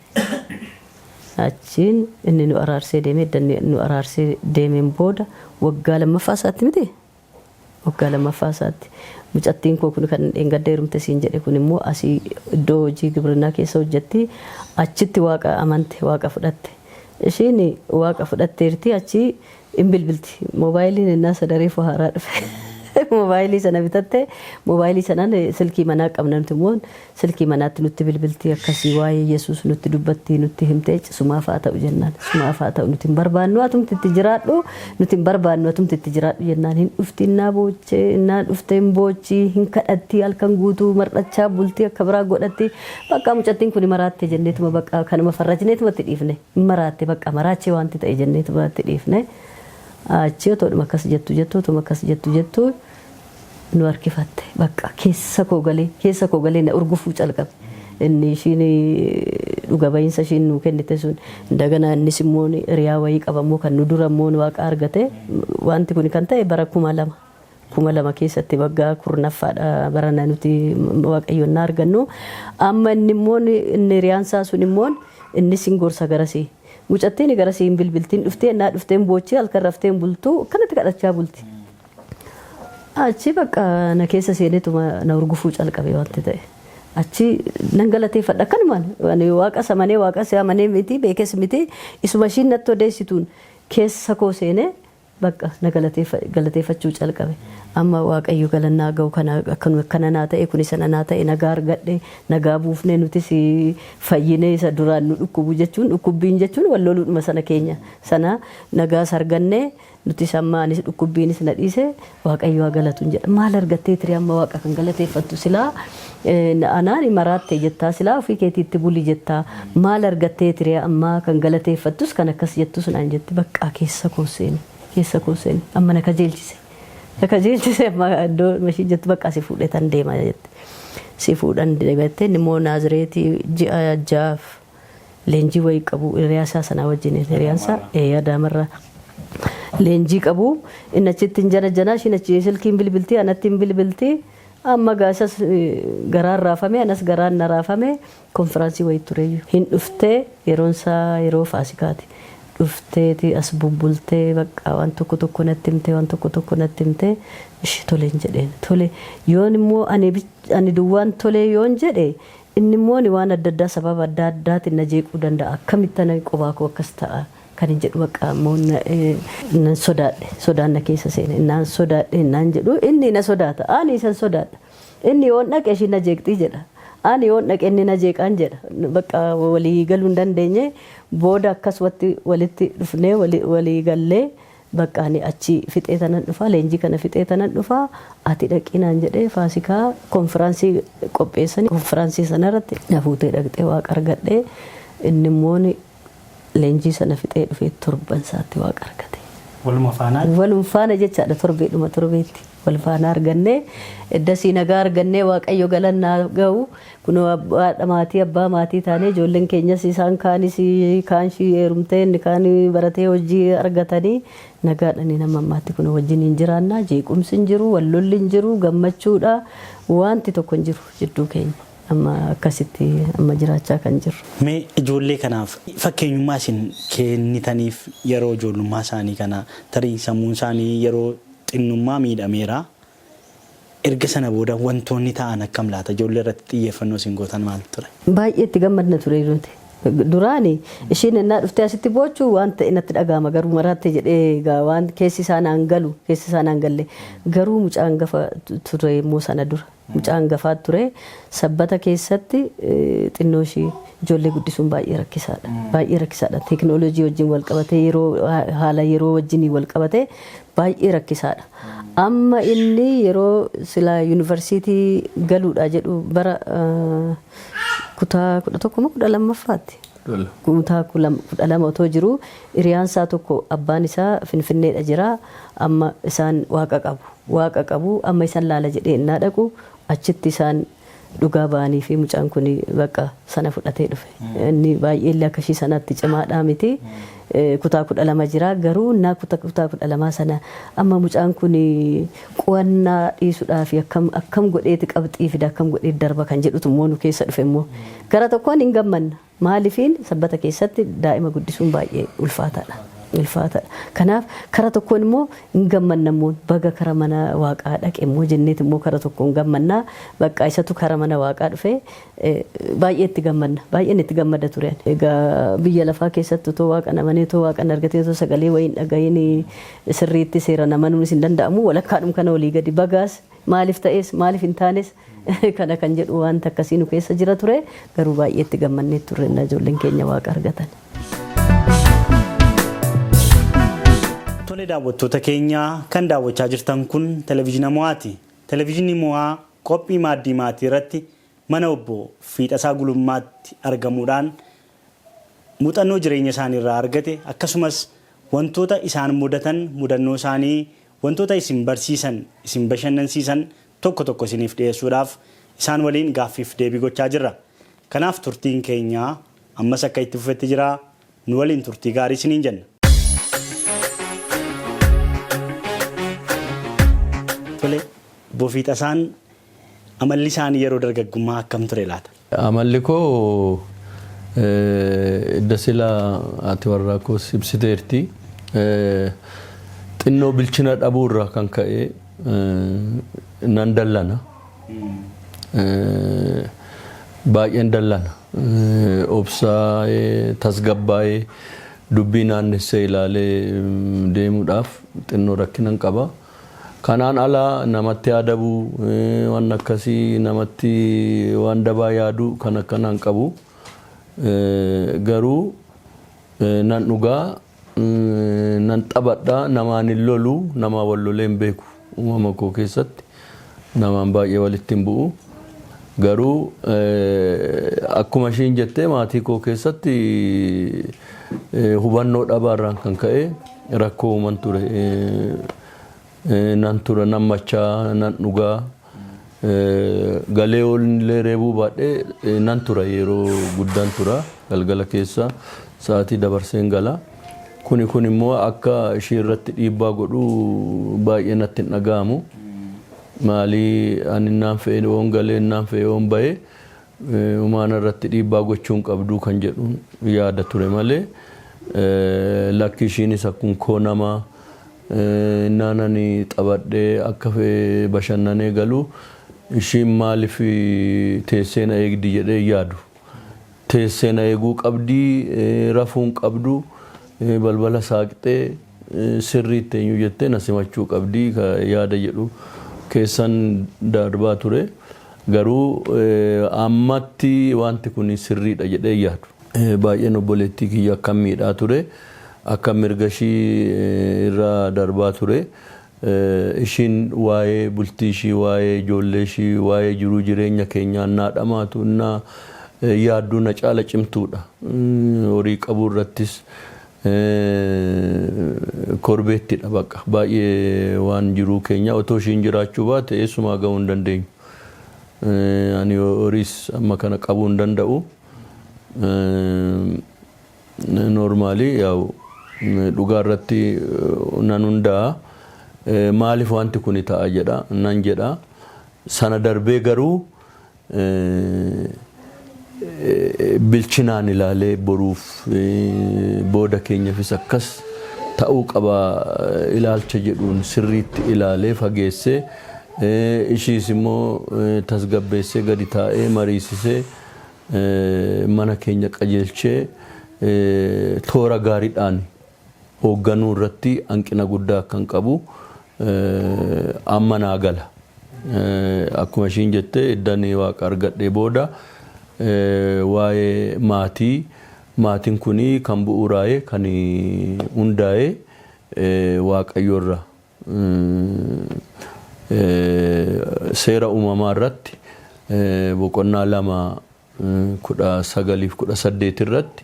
Achiin inni nu araarsee deeme. Edda inni nu araarsee deemeen booda waggaa lammaffaa isaatti miti? Waggaa lammaffaa isaatti mucattiin koo kun kan dheengadda heerumte siin jedhe kun immoo asii iddoo hojii gibirinaa keessa hojjetti. Achitti waaqa amante, waaqa fudhatte. Ishiin waaqa fudhatteerti, achi hin bilbilti. Moobaayiliin innaa sadareefu haaraa dhufe. Moobaayilii sana bitatte. Moobaayilii sanaan silkii manaa qabna nuti immoo, silkii manaatti nutti bilbilti. Akkasii waa'ee Yesuus nutti dubbatti, nutti himtee, sumaaf haa ta'u jennaan, sumaaf haa ta'u, nuti hin barbaannu, atumti itti jiraadhu, nuti hin barbaannu, atumti itti jiraadhu jennaan, hin dhufti, innaa boochee, innaa dhuftee hin boochi, hin kadhatti, halkan guutuu mar'achaa bulti, akka biraa godhatti. Bakka mucattiin kun maraatte jenneetuma, bakka kanuma farrajneetuma itti dhiifne. Hin maraatte, bakka maraachee wanti ta'e jenneetuma itti dhiifne. Achi otoodhuma akkas jettu jettu, otuma akkas jettu jettu, Nu harkifatte bakka keessa koo galee keessa koo galee na urgufuu calqabe. Inni ishiin dhuga bahiinsa ishiin nuu kennite sun indagana innis immoo hiriyaa wayii qaba immoo kan nu dura immoo waaqa argate. Wanti kun kan ta'e bara 2000 2000 keessatti, waggaa 10ffaadha barana nuti waaqayyoon na argannu. Amma inni immoo inni hiriyaan isaa sun immoo innis hin gorsa garasii. Mucattiin garasii hin bilbiltiin dhuftee innaa dhufteen boochii halkan rafteen bultuu akkanatti kadhachaa bulti. Achi bakka na keessa seenetuma na urgufuu calqabe wanti ta'e. Achi nan galateeffadha akkanumaan ani waaqa samanee waaqa amanee miti beekes miti, isuma ishiin natti odeessituun keessa koo seenee bakka na galateeffachuu calqabe. Amma waaqayyo galannaa ga'u kana akkana naa ta'e kun sana naa ta'e, nagaa argadhe, nagaa buufnee nutis fayyinee, isa duraan nu dhukkubu jechuun dhukkubbiin jechuun wal loluudhuma sana keenya sana nagaas argannee nutis amma anis dhukkubbiinis na dhiise, waaqayyo haa galatuun jedha. Maal argattee ture amma waaqa kan galateeffattu? Silaa anaan maraatte jettaa, silaa ofii keetiitti buli jettaa, maal argattee ture amma kan galateeffattus kan akkas jettus naan jetti. Bakka keessa koo seene, keessa koo seene, amma na kajeelchise, na kajeelchise. Amma iddoo mashii jettu bakka si fuudhetan deema jette, si fuudhan deematte. Inni immoo Naazireetii ji'a 6f leenjii wayii qabu hiriyaa isaa sanaa wajjin, hiriyaan isaa Adaamarraa leenjii qabu. Inni achitti hin jana janaa, ishiin achi silkiin bilbiltii, anatti hin bilbiltii. Amma gaasas garaan raafame, anas garaan na raafame. Konfiraansii wayii tureyyuu hin dhuftee, yeroon isaa yeroo faasikaati, dhufteeti as bubbultee bakka waan tokko tokko natti himtee, waan tokko tokko natti himtee, ishi toleen jedheen. Tole yoon immoo ani duwwaan tolee yoon jedhe, inni immoo waan adda addaa sababa adda addaatiin na jeequu danda'a, akkamitti ana qobaa koo akkas ta'a kan hin jedhu bakka immoo nan sodaadhe. Sodaan na keessa seene. Naan sodaadhe naan jedhu, inni na sodaata, ani isan sodaadha. Inni yoon dhaqe ishiin na jeeqxii jedha, ani yoon dhaqe inni na jeeqaan jedha. Bakka walii galuu hin dandeenye. Booda akkasumatti walitti dhufnee walii gallee, bakka ani achi fixee tanan dhufa, leenjii kana fixee tanan dhufa, ati dhaqinaan jedhee. Faasikaa konfiraansii qopheessanii, konfiraansii sanarratti na fuutee dhaqxee waaqa argadhee. Inni immoo leenjii sana fixee dhufee torban isaatti waaqa argate. Waluma faanaa? Waluma faana jechaadha, torbeedhuma torbeetti wal faana argannee, eddasii nagaa argannee, waaqayyo galannaa ga'u. Kunoo haadha maatii abbaa maatii taanee, ijoolleen keenyas isaan kaanis kaan ishii heerumtee, inni kaan baratee hojii argatanii, nagaadhaan nama ammaatti kun wajjin hin jiraannaa. Jeequmsi hin jiru, wal lolli hin jiru, gammachuudha, wanti tokko hin jiru jidduu keenya. Amma akkasitti amma jiraachaa kan jirru. Mee ijoollee kanaaf fakkeenyummaa isin kennitaniif, yeroo ijoollummaa isaanii kana tarii sammuun isaanii yeroo xinnummaa miidhameera. Erga sana booda wantoonni ta'an akkam laata? Ijoollee irratti xiyyeeffannoo isin gootan maal ture? Baay'ee itti gammadna ture nuti. Duraani ishiin innaa dhuftee asitti boochuu waan ta'e natti dhaga'ama, garuu maraatte jedhee egaa waan keessi isaa naan galu, keessi isaa naan galle. Garuu mucaa hangafa ture immoo, sana dura mucaa hangafaa ture. Sabbata keessatti xinnoo ishii ijoollee guddisuun baay'ee rakkisaadha, baay'ee rakkisaadha. Teekinooloojii wajjin wal qabatee, yeroo haala yeroo wajjin wal qabatee baay'ee rakkisaadha. Amma inni yeroo sila yuunivarsiitii galuudha jedhu bara kutaa 11 moo 12ffaatti, kutaa 12 otoo jiru, hiriyaan isaa tokko abbaan isaa Finfinneedha jira, amma isaan waaqa qabu, waaqa qabu, amma isaan laala jedhee innaa dhaqu achitti isaan dhugaa ba'anii fi mucaan kun bakka sana fudhatee dhufe. Inni baay'ee illee akka ishii sanatti cimaadhaa miti. Kutaa 12 jira, garuu innaa kutaa 12 sana amma mucaan kun qo'annaa dhiisuudhaaf akkam akkam godheeti qabxii fida, akkam godhee darba kan jedhutu immoo nu keessa dhufe immoo. Gara tokkoon hin gammanna. Maaliifiin sabbata keessatti daa'ima guddisuun baay'ee ulfaataadha. Ulfaataadha. Kanaaf kara tokkoon immoo hin gammanna immoo, baga kara mana waaqaa dhaqe immoo jenneet immoo kara tokkoon gammannaa. Bakka isatu kara mana waaqaa dhufe baay'ee itti gammanna. Baay'een itti gammada ture. Egaa biyya lafaa keessatti otoo waaqa namanee, otoo waaqa hin argatee, otoo sagalee wayii hin dhagahin sirriitti seera namanuunis hin danda'amu. Walakkaadhum kana olii gadi bagaas maaliif ta'es maaliif hin taanes kana kan jedhu wanta akkasii nu keessa jira ture. Garuu baay'ee itti gammannee turre ijoolleen keenya waaqa argatan. Tole, daawwattoota keenya, kan daawwachaa jirtan kun televezyiina Mo'aati. Televezyiinni Mo'aa qophii maaddii maatii irratti mana obbo Fiixasaa Gulummaatti argamuudhaan muuxannoo jireenya isaanii irraa argate, akkasumas wantoota isaan mudatan, mudannoo isaanii. Wantoota isin barsiisan, isin bashannansiisan tokko tokko isiniif dhiyeessuudhaaf isaan waliin gaaffiif deebii gochaa jirra. Kanaaf turtiin keenya ammas akka itti fufetti jira. Nu waliin turtii gaarii isiniin jenna. Tole, Obbo Fiixasaan amalli isaanii yeroo dargaggummaa akkam ture laata? Amalli koo idda sila haati warraa koos ibsiteerti. Xinnoo bilchina dhabuu irraa kan ka'e nan dallana. Baay'een dallana. Obsaa'ee, tasgabbaa'ee, dubbii naannessee ilaalee deemuudhaaf xinnoo rakkinan qaba. Kanaan ala namatti adabuu, waan akkasii, namatti waan dabaa yaaduu kan akkanaa hin qabu. Garuu nan dhugaa, nan taphadha, namaan hin lolu, namaa wal lolee hin beeku. Uumama koo keessatti namaan baay'ee walitti hin bu'u. Garuu akkuma ishiin jettee, maatii koo keessatti hubannoo dhabaarraan kan ka'e rakkoo uuman ture. Nan tura, nan machaa, nan dhugaa. Galee illee reebuu baadhee nan tura, yeroo guddaan tura, galgala keessa sa'aatii dabarseen gala. Kuni kun immoo akka ishee irratti dhiibbaa godhu baay'ee natti hin dhaga'amu. Maalii, ani naan fe'e yoon galee, naan fe'e yoon ba'e, humaana irratti dhiibbaa gochuu hin qabdu kan jedhu yaada ture malee, lakki, ishiinis akkuma koo nama naan ani taphadhee akka fe'e bashannanee galu, ishiin maaliif teessee na eegdi jedhee yaadu. Teessee na eeguu qabdii, rafuu hin qabdu, balbala saaqxee sirriitti eenyu jettee na simachuu qabdii yaada jedhu keessan darbaa ture. Garuu ammatti wanti kun sirriidha jedhee yaadu. Baay'een obboleettii kiyya akkam miidhaa ture, akkam mirga ishii irra darbaa ture. Ishiin waa'ee bultii ishii, waa'ee ijoollee ishii, waa'ee jiruu jireenya keenyaa naa dhamaatu, naa yaadduu, na caala cimtuudha. Horii qabuu irrattis korbeettidha bakka. Baay'ee waan jiruu keenya otoo ishiin jiraachuu baate eessumaa gahuu hin dandeenyu. Ani horiis amma kana qabuu hin danda'u. Normally yaa'u dhugaa irratti nan hundaa'a. Maaliif wanti kun ta'a jedha nan jedha. Sana darbee garuu bilchinaan ilaalee boruuf booda keenyaafis akkas ta'uu qaba ilaalcha jedhuun sirriitti ilaalee fageessee, ishiis immoo tasgabbeessee, gadi taa'ee mariisisee, mana keenya qajeelchee toora gaariidhaan hoogganuu irratti hanqina guddaa akkan qabu amma naa gala. Akkuma ishiin jettee, iddan Waaqa argadhee booda waa'ee maatii, maatiin kuni kan bu'uuraa'e, kan hundaa'e Waaqayyoorra. Seera Uumamaa irratti boqonnaa 2:19f 18 irratti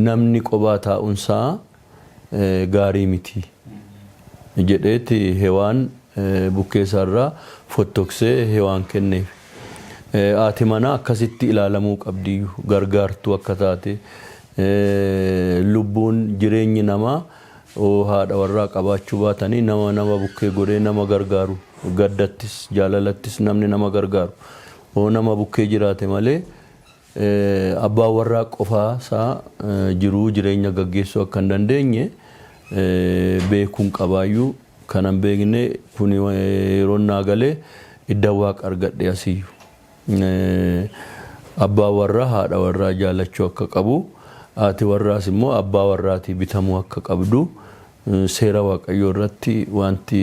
"Namni qobaa taa'uunsaa gaarii miti" jedheeti Hewaan bukkeessaarraa fottoksee Hewaan kenneef. Haati manaa akkasitti ilaalamuu qabdi, gargaartuu akka taate, lubbuun jireenyi namaa haadha warraa qabaachuu baatanii nama nama bukkee godhee nama gargaaru, gaddattis jaalalattis namni nama gargaaru oo nama bukkee jiraate malee, abbaan warraa qofaa isaa jiruu jireenya gaggeessuu akka hin dandeenye beekuun qabaayyuu. Kanan beekne kun yeroo naa galee idda Waaqa argadhe asiyyuu. Abbaan warraa haadha warraa jaalachuu akka qabu, haati warraas immoo abbaa warraatii bitamuu akka qabdu seera Waaqayyoo irratti wanti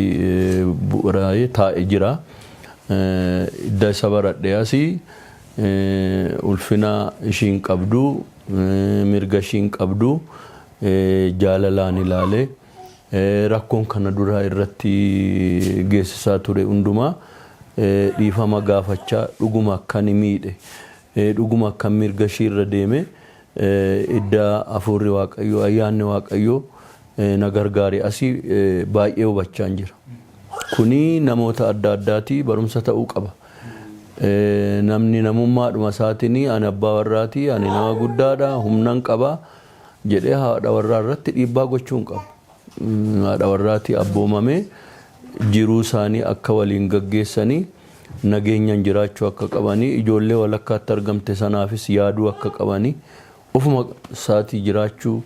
bu'uuraa'ee taa'e jira. Idda isa baradhe asii ulfina ishiin qabdu, mirga ishiin qabdu jaalalaan ilaalee, rakkoon kana dura irratti geessisaa ture hundumaa dhiifama gaafachaa, dhuguma akkan miidhe, dhuguma akkan mirga ishii irra deeme, idda hafuurri Waaqayyoo, ayyaanni Waaqayyoo na gargaare asii baay'ee hubachaan jira. Kuni namoota adda addaatii barumsa ta'uu qaba. Namni namummaadhuma isaatiin ani abbaa warraatii, ani nama guddaadha, humnan qaba jedhee haadha warraa irratti dhiibbaa gochuu hin qabu. Haadha warraatii abboomamee jiruu isaanii akka waliin gaggeessanii nageenyaan jiraachuu akka qabanii, ijoollee walakkaatti argamte sanaafis yaaduu akka qabanii, ofuma isaatii jiraachuu,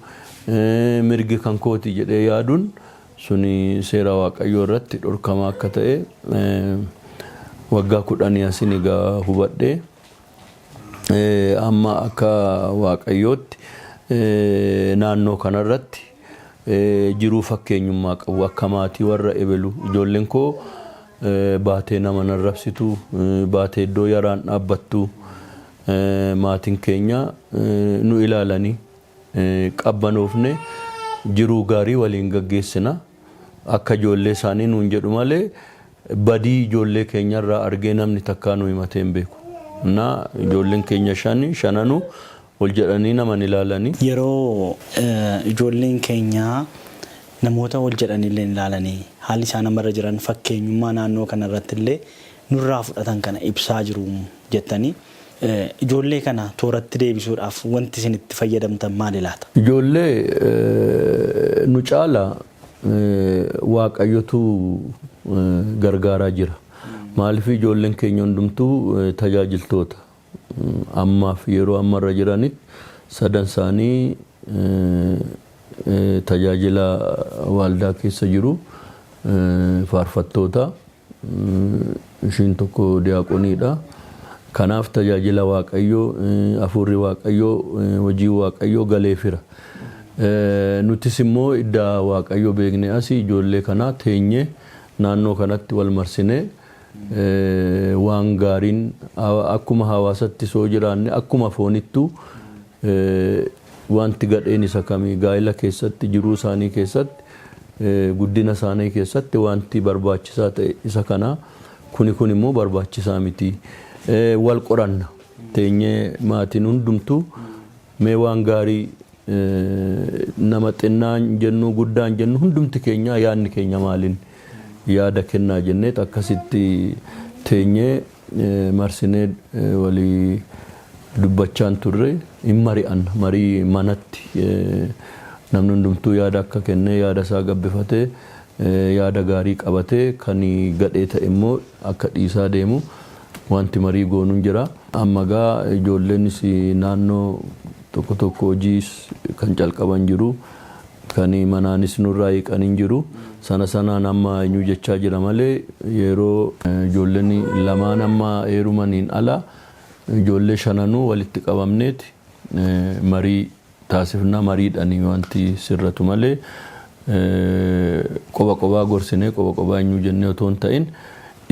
mirgi kan kooti jedhee yaaduun suni seera Waaqayyoo irratti dhorkamaa akka ta'e waggaa 10 asin egaa hubadhee, amma akka Waaqayyootti naannoo kanarratti jiruu fakkeenyummaa qabu akka maatii warra ebelu, ijoolleen koo baatee nama narrabsitu, baatee iddoo yaraan dhaabbattu, maatiin keenya nu ilaalanii qabbanoofne jiruu gaarii waliin gaggeessina. Akka ijoollee isaanii nuun jedhu malee badii ijoollee keenyarraa argee namni takkaa nu himatee hin beeku. Na ijoolleen keenya shananuu ol jedhanii nama hin ilaalanii. Yeroo ijoolleen keenya namoota ol jedhanii illee ilaalanii, haalli isaan namarra jiran fakkeenyummaa naannoo kanarratti illee nurraa fudhatan kana ibsaa jiru jettanii, ijoollee kana tooratti deebisuudhaaf wanti isin itti fayyadamtan maali laata? Ijoollee nu caala Waaqayyotu gargaaraa jira. Maaliif, ijoolleen keenya hundumtuu tajaajiltoota. Ammaaf yeroo ammarra jiranitti sadan isaanii tajaajila waaldaa keessa jiru, faarfattoota. Ishiin tokko diyaaqoniidha. Kanaaf tajaajila Waaqayyoo, hafuurri Waaqayyoo, hojii Waaqayyoo galeefira. Nutis immoo idda Waaqayyoo beekne asii ijoollee kanaa teenyee naannoo kanatti wal marsinee waan gaariin akkuma hawaasatti soo jiraanne, akkuma foonittuu wanti gadheen isa kamii, gaa'ila keessatti, jiruu isaanii keessatti, guddina isaanii keessatti wanti barbaachisaa ta'e isa kana, kuni kun immoo barbaachisaa miti. Wal qoranna teenyee maatiin hundumtuu, mee waan gaarii nama xinnaan jennu guddaan jennu hundumti keenya yaadni keenya maaliin yaada kennaa jenneet akkasitti teenyee marsinee walii dubbachaan turre. Hin mari'anna, marii manatti namni hundumtuu yaada akka kennee, yaada isaa gabbifatee, yaada gaarii qabatee, kan gadhee ta'e immoo akka dhiisaa deemu wanti marii goonuun jira. Amma gaa ijoolleenis naannoo tokko tokko hojiis kan calqaban jiru, kan manaanis nurraa hiiqan hin jiru. Sana sanaan amma eenyu jechaa jira malee, yeroo ijoolleen lamaan amma heerumaniin ala ijoollee shananuu walitti qabamneeti marii taasifna. Mariidhaan wanti sirratu malee qoba qobaa gorsinee, qoba qobaa eenyu jennee otoo hin ta'in,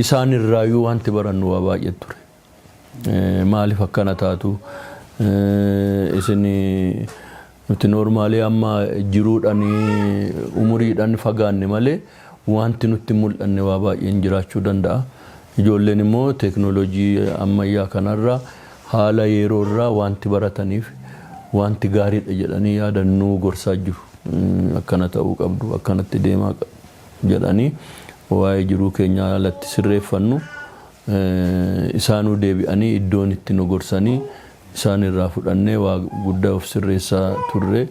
isaan irraayyuu wanti barannu waa baay'ee ture. Maaliif akkana taatu isin? Nuti normally amma jiruudhaan umuriidhaan fagaanne malee wanti nutti mul'anne waa baay'een jiraachuu danda'a. Ijoolleen immoo teeknooloojii ammayyaa kanarraa, haala yeroo irraa wanti barataniif, wanti gaariidha jedhanii yaadan nuu gorsaa jiru. Akkana ta'uu qabdu, akkanatti deemaa jedhanii waa'ee jiruu keenya haalatti sirreeffannu isaanuu deebi'anii iddoon itti nu gorsanii isaan irraa fudhannee waa guddaa of sirreessaa turre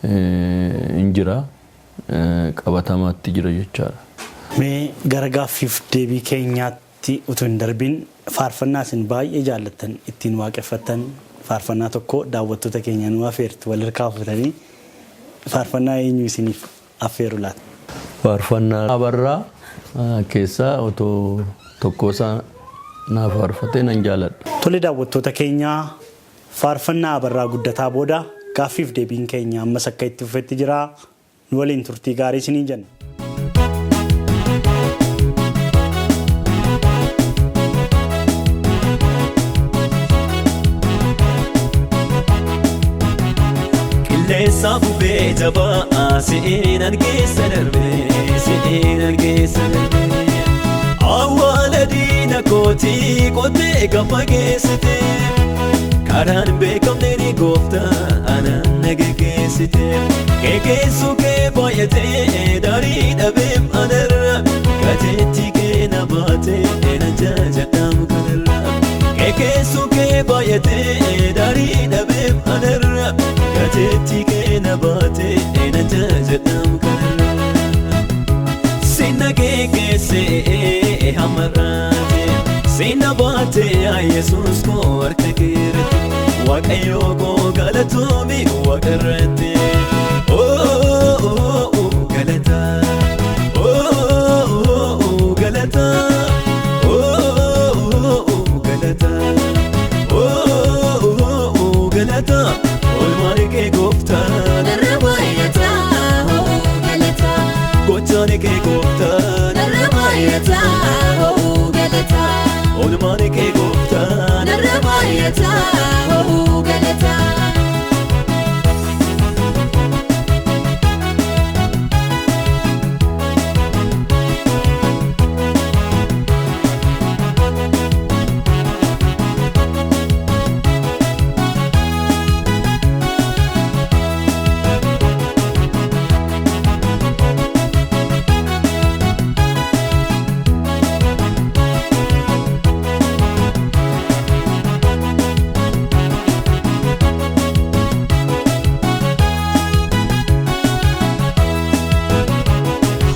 hin jira, qabatamaatti jira jechaadha. Mee gara gaaffiif deebii keenyaatti utuu hin darbin, faarfannaa isin baay'ee jaallattan, ittiin waaqeffattan, faarfannaa tokko daawwattoota keenya nu afeertu. Wal harkaa fuutanii faarfannaa eenyu isiniif affeeru laata? Faarfannaa Abarraa keessaa otoo tokkosaa naaf faarfatee nan jaaladha. Tole, daawwattoota keenyaa, faarfannaa Abarraa Guddataa booda gaaffiif deebiin keenya ammas akka itti fufetti jira. Nu waliin turtii gaarii isiniin jenna. Qilleensa bubbee jabaa si'eenan keessa darbee, si'eenan keessa darbee, awwaala diina kootii qottee gabba geessite. Karaan hin beekamne ni gooftaa anaan na geggeessite. Geggeessuu kee baay'atee daarii dhabeem anarra. Gateetti kee na baatee na jajadhaam kanarra. Geggeessuu kee baay'atee daarii dhabeem anarra. Gateetti kee na baatee na jajadhaam kanarra. Sinna geggeessee hamarraate. Sinna baatee Yesuus koo harka keerratti. Waaqayyo koo galatoomi waaqarratti. Oh, galata. Oh, galata. Oh, galata. Oh, galata. Oolmaan kee gooftaa. Narra baay'ata hoo galata. Gochaan kee gooftaa. Narra baay'ata hoo galata. Oolmaan kee gooftaa. Narra baay'ata hoo galata.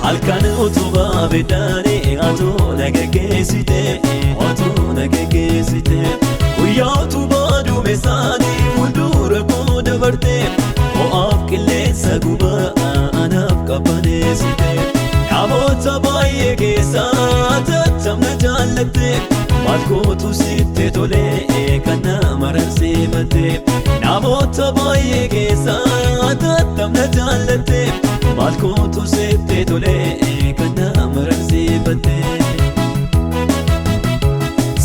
Halkan utubaa biddaanii atuu na geggeessite atuu na geggeessite. Guyyaa utubaa duumessaanii fuuldura koo dabarte ho'aaf qilleensa gubaa anaaf qabbaneessite. Namoota baay'ee keessaa tattamna jaallatte maal gootu sitti tolee kan nama rarseefatte. Namoota baay'ee keessaa tattamna jaallatte maal gootu sitti tolee kan nama rarseefatte.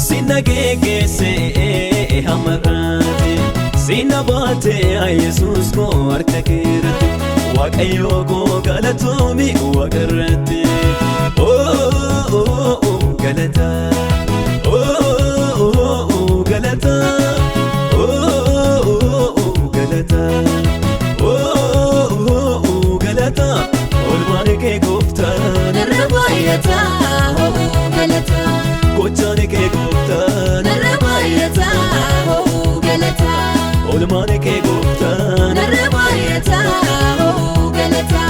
Sinna geggeessee hamarraate sinna baatee Yesuus koo harka keerratti. Waaqayyo koo galatoomi waaqarratti. Oh, galata. Oh, galata. Oh, galata. Oh, galata. Oolmaan kee gooftaa. Narra baay'ata hoo galata. Gochaan kee gooftaa. Narra baay'ata hoo galata. Oolmaan kee gooftaa. Narra baay'ata hoo galata.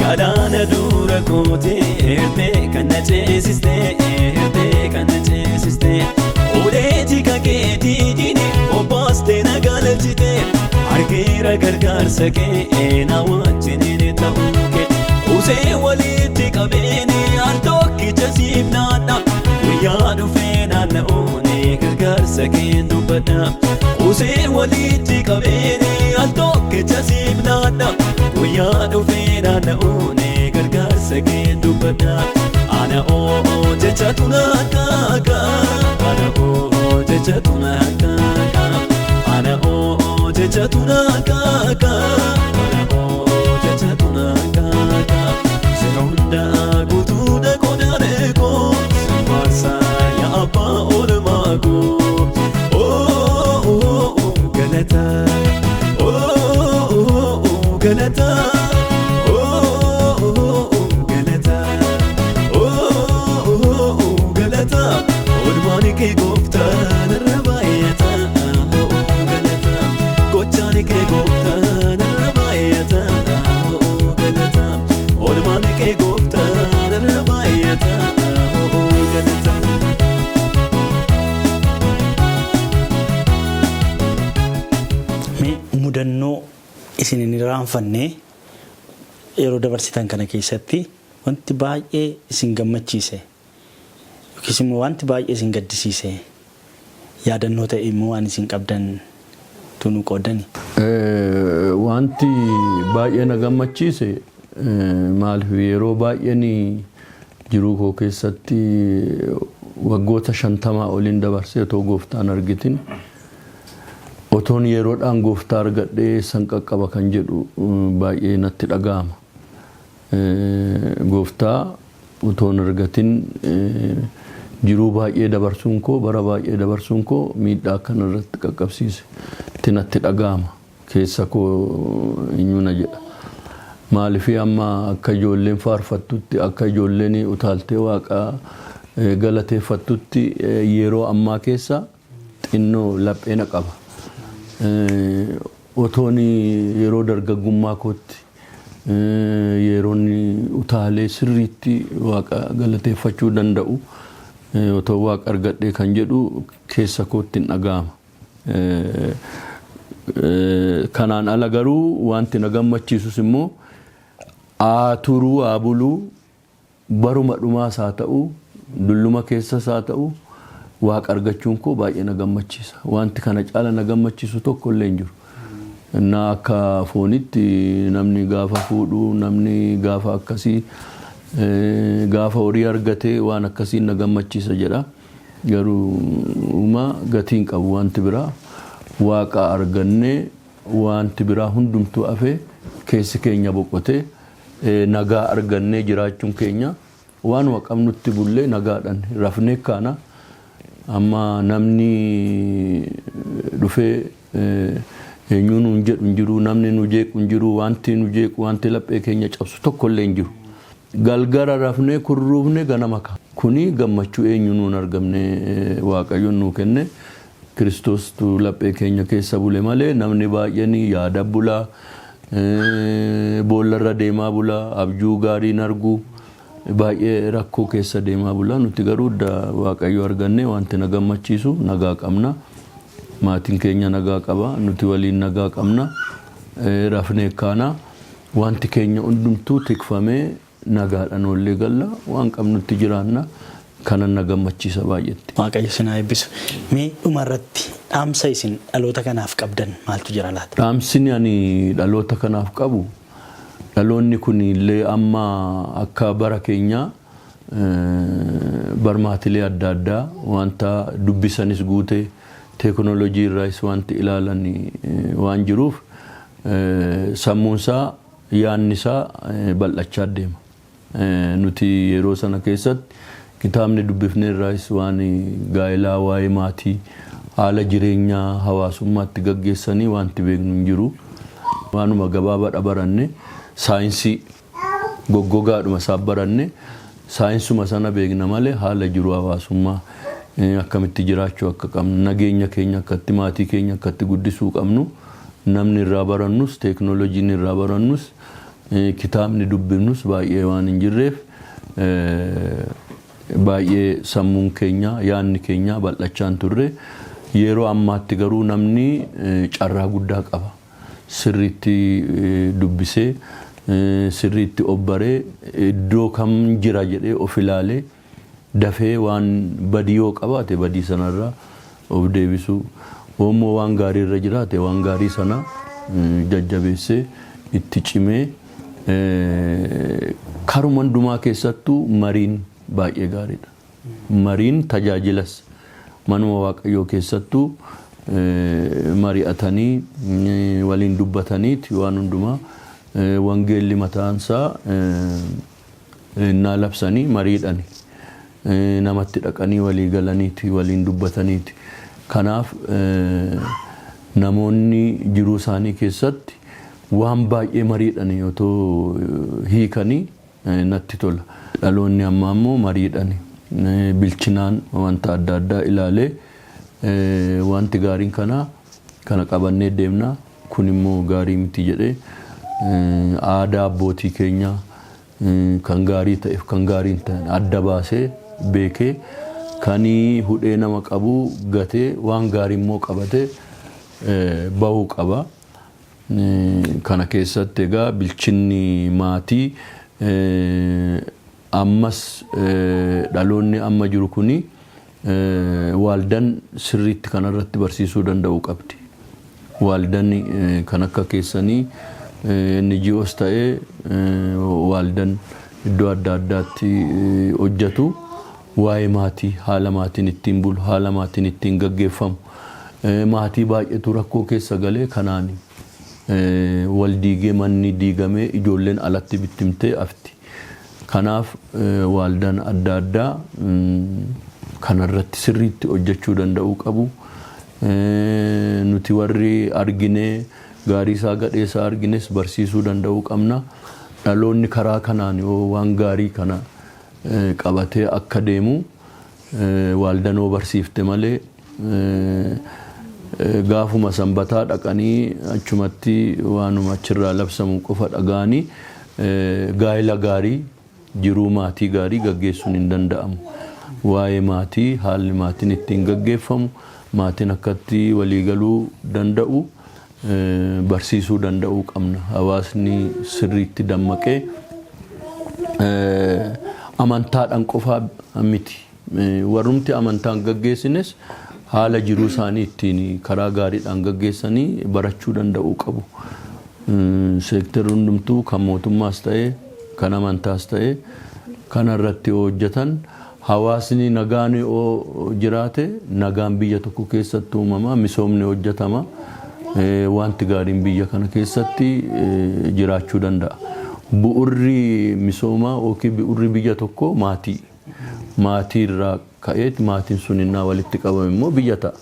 Galaana dura kootee hirtee kan na ceesistee hirtee kan na ceesistee ulee jika keetii diine obbaastee na galchitee argeera gargaarsa kee na wajjiniin ta'uu kee usee walitti qabeeni al tokkicha siif naanna guyyaa dhufee naanna'uuni gargaarsa kee dubbadha usee walitti qabeeni al tokkicha siif naanna guyyaa dhufee naanna'uuni gargaarsa kee dubbadha. Ana oo jecha tunakaka, ana oo jecha tunakaka, ana oo jecha tunakaka, ana oo jecha tunakaka. Yeroo hundaa guutuudha qodaane koo, faarsaa yaa abbaa oolmaa koo. Oh, galata. Oh, galata. Oh, galata. Oh, galata. Oolmaan kee gooftaa narra baay'ata. Oh, galata. Gochaan kee gooftaa narra baay'ata. Oh, galata. Oolmaan kee gooftaa narra baay'ata. Oh, galata. Mee mudannoo isin hin irraanfanne yeroo dabarsitan kana keessatti wanti baay'ee isin gammachiise yookiis immoo wanti baay'ee isin gaddisiise yaadannoo ta'e immoo waan isin qabdan tunuu qoodani. Wanti baay'ee na gammachiise maaliif yeroo baay'een jiruu koo keessatti Waggoota 50 oliin dabarsee otoo gooftaan argitin, otoon yeroodhaan gooftaa argadhee san qaqqaba kan jedhu baay'ee natti dhaga'ama. Gooftaa otoon argatin jiruu baay'ee dabarsuun koo, bara baay'ee dabarsuun koo miidhaa akkana irratti qaqqabsiise itti natti dhaga'ama. Keessa koo eenyuuna jedha. Maaliif amma akka ijoolleen faarfattutti, akka ijoolleen utaaltee waaqaa galateeffattutti yeroo ammaa keessa xinnoo lapheena qaba. Otoon yeroo dargaggummaa kootti yeroon utaalee sirriitti waaqa galateeffachuu danda'u otoo waaqa argadhee kan jedhu keessa kootti hin dhaga'ama. Kanaan ala garuu wanti na gammachiisus immoo haa turuu haa buluu, baruma dhumaas haa ta'u, dulluma keessas haa ta'u, waaqa argachuun koo baay'ee na gammachiisa. Wanti kana caala na gammachiisu tokko illee hin jiru. Innaa akka foonitti namni gaafa fuudhu, namni gaafa akkasii, gaafa horii argatee waan akkasii na gammachiisa jedha. Garuu uumaa gatiin qabu wanti biraa, waaqa argannee wanti biraa hundumtuu hafee keessi keenya boqotee nagaa argannee jiraachuun keenya, waanuma qabnutti bullee nagaadhaan rafnee kaana. Amma namni dhufee eenyuu nuun jedhu hin jiru, namni nu jeequ hin jiru, wanti nu jeequ, wanti laphee keenya cabsu tokko illee hin jiru. Galgala rafnee kurruufne ganama ka'a. Kuni gammachuu eenyu nuun argamne, Waaqayyoon nuu kenne, Kiristoostu laphee keenya keessa bule malee namni baay'een yaada bulaa, boollarra deemaa bulaa, abjuu gaarii hin argu, baay'ee rakkoo keessa deemaa bulaa. Nuti garuu Waaqayyo arganne wanti na gammachiisu nagaa qabna. Maatiin keenya nagaa qaba, nuti waliin nagaa qabna, rafnee kaana, wanti keenya hundumtuu tikfamee nagaadhaan oollee galla, waan qabnutti jiraanna, kanan na gammachiisa baay'eetti. Waaqayyo isin haa eebbisu. Mee dhumarratti dhaamsa isin dhaloota kanaaf qabdan maaltu jira laata? Dhaamsini ani dhaloota kanaaf qabu, dhaloonni kun illee amma akka bara keenyaa barmaatilee adda addaa wanta dubbisanis guutee, teekinooloojii irraas wanti ilaalan waan jiruuf, sammuunsaa, yaanni isaa bal'achaa deema. Nuti yeroo sana keessatti kitaabni dubbifne irraas waan gaa'elaa, waa'ee maatii, haala jireenyaa hawaasummaatti gaggeessanii wanti beeknu hin jiru. Waanuma gabaabaadha baranne, saayinsii goggogaadhuma isaa baranne, saayinsuma sana beekna malee haala jiru hawaasummaa akkamitti jiraachuu akka qabnu, nageenya keenya akkatti, maatii keenya akkatti guddisuu qabnu, namni irraa barannus, teeknooloojiin irraa barannus, kitaabni dubbifnus baay'ee waan hin jirreef, baay'ee sammuun keenya, yaanni keenya bal'achaa hin turre. Yeroo ammaatti garuu namni carraa guddaa qaba. Sirriitti dubbisee, sirriitti obbaree, iddoo kam jira jedhee of ilaalee, dafee waan badii yoo qabaate badii sanarraa of deebisuu, immoo waan gaarii irra jiraate waan gaarii sana jajjabeessee itti cimee, karuma hundumaa keessattuu mariin baay'ee gaariidha. Mariin tajaajilas manuma Waaqayyoo keessattuu mari'atanii waliin dubbataniiti waan hundumaa, wangeelli mataansaa innaa labsanii mariidhani, namatti dhaqanii walii galaniiti, waliin dubbataniiti. Kanaaf namoonni jiruu isaanii keessatti waan baay'ee mariidhani otoo hiikanii natti tola. Dhaloonni ammaa immoo mariidhani bilchinaan wanta adda addaa ilaalee, wanti gaariin kana kana qabannee deemna, kun immoo gaarii miti jedhee, aadaa abbootii keenyaa kan gaarii ta'eef kan gaarii hin ta'in adda baasee beekee, kan hudhee nama qabu gatee, waan gaarii immoo qabatee bahuu qaba. Kana keessatti egaa bilchinni maatii ammas dhaloonni amma jiru kuni waaldan sirriitti kanarratti barsiisuu danda'uu qabdi. Waaldan kan akka keessanii, NGOs ta'ee waaldan iddoo adda addaatti hojjetu. Waa'ee maatii, haala maatiin ittiin bulu, haala maatiin ittiin gaggeeffamu, maatii baay'eetu rakkoo keessa galee kanaan wal diigee, manni diigamee, ijoolleen alatti bittimtee afti. Kanaaf waaldaan adda addaa kanarratti sirriitti hojjechuu danda'uu qabu. Nuti warri arginee gaarii isaa gadhee isaa argines barsiisuu danda'uu qabna. Dhaloonni karaa kanaan yoo waan gaarii kana qabatee akka deemu waaldanoo barsiifte malee, gaafuma sanbataa dhaqanii achumatti waanuma achirraa labsamu qofa dhaga'anii gaa'ela gaarii, jiruu maatii gaarii gaggeessuun hin danda'amu. Waa'ee maatii, haalli maatiin ittiin gaggeeffamu, maatiin akkatti waliigaluu danda'u barsiisuu danda'uu qabna. Hawaasni sirriitti dammaqee amantaadhaan qofaa miti. Warrumti amantaan gaggeessines haala jiruu isaanii ittiin karaa gaariidhaan gaggeessanii barachuu danda'uu qabu. Seektarri hundumtuu, kan mootummaas ta'e kan amantaas ta'e, kanarratti yoo hojjetan, hawaasni nagaan yoo jiraate, nagaan biyya tokko keessatti uumama, misoomni hojjetama, wanti gaariin biyya kana keessatti jiraachuu danda'a. Bu'urri misoomaa yookiin bu'urri biyya tokkoo maatii. Maatii irraa ka'eet, maatiin sun innaa walitti qabame immoo biyya ta'a.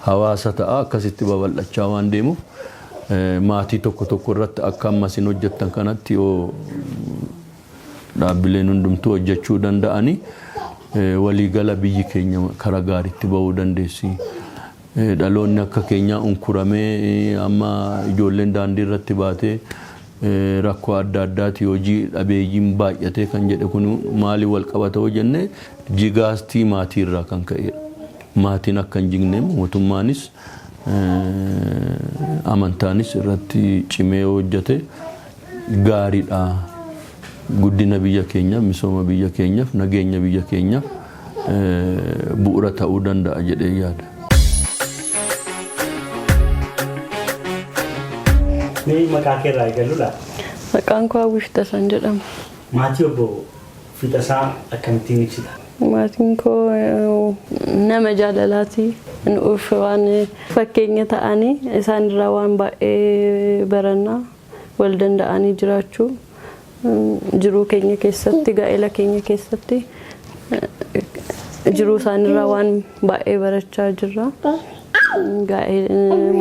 Hawaasa ta'a. Akkasitti babal'achaa waan deemuuf, maatii tokko tokko irratti akka amma isin hojjettan kanatti yoo dhaabbileen hundumtuu hojjechuu danda'anii, waliigala biyyi keenya karaa gaariitti bahuu dandeessi. Dhaloonni akka keenyaa unkuramee, amma ijoolleen daandii irratti baatee, rakkoo adda addaati, hojii dhabeeyyiin baay'atee kan jedhe kun maaliin wal qabata yoo jenne, jigaastii maatii irraa kan ka'edha. Maatiin akka hin jigne mootummaanis amantaanis irratti cimee hojjete gaariidha. Guddina biyya keenyaaf, misooma biyya keenyaaf, nageenya biyya keenyaaf bu'uura ta'uu danda'a jedhee yaada. Mee maqaa kee irraa eegallu laata? Maqaan koo Hawwii Fixasaan jedhama. Maatii obbo Fixasaa akkamittiin ibsita? Maatiin koo nama jaalalaati. Nuuf waan fakkeenya ta'anii, isaan irraa waan baay'ee barannaa, wal danda'anii jiraachuu, jiruu keenya keessatti, gaa'ela keenya keessatti jiruu isaanirraa waan baay'ee barachaa jirra.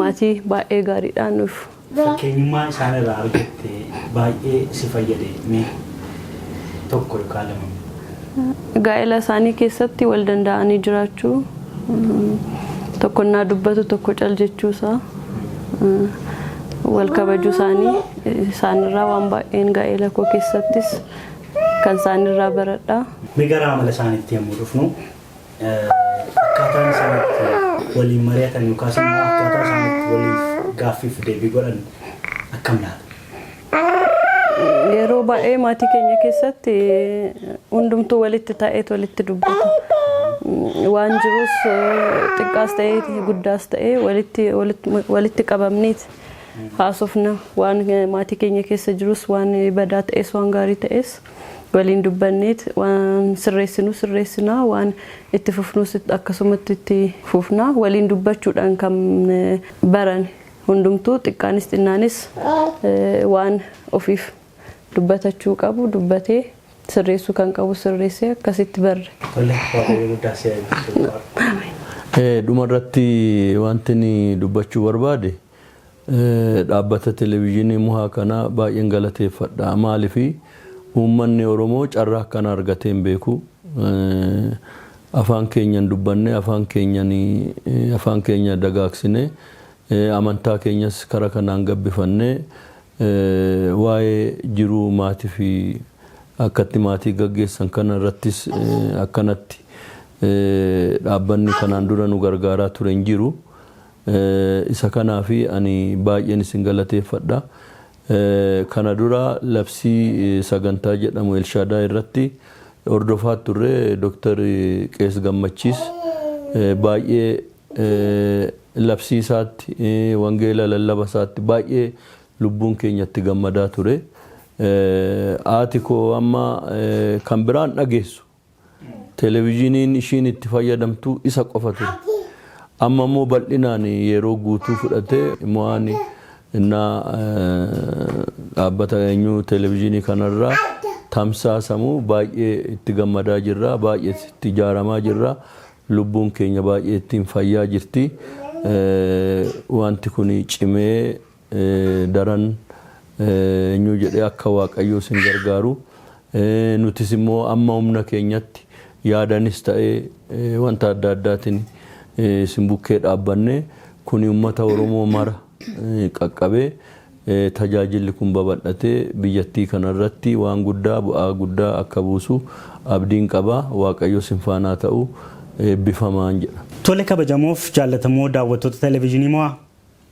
Maatii baay'ee gaariidha nuuf. Fakkeenyummaa isaan irraa argatte baay'ee si fayyade mee tokko yookaan lama? Gaa'ela isaanii keessatti wal danda'anii jiraachuu, tokkonnaa dubbatu tokko cal jechuusaa, wal kabajuu isaanii, isaanirraa waan baay'een gaa'ela koo keessattis kan isaanirraa baradha. Mee gara amala isaaniitti yommuu dhufnu, akkaataan isaan itti waliin mari'atan yookaas immoo akkaataa isaan itti waliif gaaffiif deebii godhan akkam laata? Yeroo baay'ee maatii keenya keessatti hundumtuu walitti taa'eet walitti dubbata. Waan jirus xiqqaas ta'ee guddaas ta'ee walitti qabamneet haasofna. Waan maatii keenya keessa jirus, waan badaa ta'es waan gaarii ta'es, waliin dubbanneet waan sirreessinu sirreessinaa, waan itti fufnus akkasumatti itti fufnaa. Waliin dubbachuudhaan kan baran hundumtuu, xiqqaanis xinnaanis, waan ofiif dubbatachuu qabu dubbatee, sirreessuu kan qabu sirreessee, akkasitti barre. Tole, Waaqayyo guddaa si eebbisu. Dhumarratti wanti inni dubbachuu barbaade, dhaabbata televezyiinii Muhaa kana baay'een galateeffadha. Maaliif, uummanni Oromoo carraa akkana argatee hin beeku. Afaan keenyan dubbanne, afaan keenyan afaan keenya dagaagsine, amantaa keenyas karaa kanaan gabbifannee, waa'ee jiruu maatii fi akkatti maatii gaggeessan kana irrattis akkanatti dhaabbanni kanaan dura nu gargaaraa ture hin jiru. Isa kanaafi ani baay'een isin galateeffadha. Kana dura labsii sagantaa jedhamu Elshaadaa irratti hordofaa turre. Dooktar Qees Gammachiis baay'ee labsii isaatti, wangeela lallaba isaatti baay'ee lubbuun keenya itti gammadaa ture. Haati koo amma kan biraan dhageessu. Televezyiiniin ishiin itti fayyadamtu isa qofa ture. Amma immoo bal'inaan yeroo guutuu fudhatee mo'aan innaa dhaabbata eenyu televezyiinii kanarraa tamsaasamu baay'ee itti gammadaa jirra, baay'ee itti ijaaramaa jirra, lubbuun keenya baay'ee ittiin fayyaa jirti. Wanti kun cimee daran eenyu jedhee akka Waaqayyoo isin gargaaru, nutis immoo amma humna keenyatti yaadanis ta'ee wanta adda addaatiin isin bukkee dhaabbanne kuni uummata Oromoo mara qaqqabee tajaajilli kun babal'atee biyyattii kanarratti waan guddaa, bu'aa guddaa akka buusu abdiin qaba. Waaqayyo isin faanaa ta'u, eebbifamaan jedha. Tole, kabajamoof jaallatamoo daawwattoota televezyiinii Mo'aa,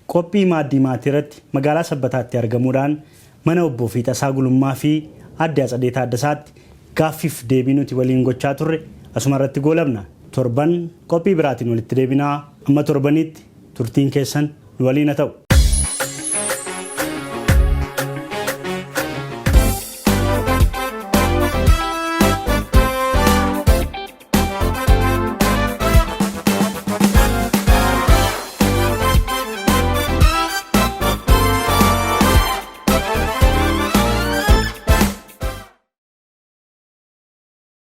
qophii Maaddii Maatii irratti magaalaa Sabbataatti argamuudhaan mana obbo Fiixasaa Gulummaa fi Aadde Atsadee Taaddasaatti gaaffiif deebii nuti waliin gochaa turre asuma irratti goolabna. Torban qophii biraatiin walitti deebinaa, amma torbanitti turtiin keessan nu waliin haa ta'u.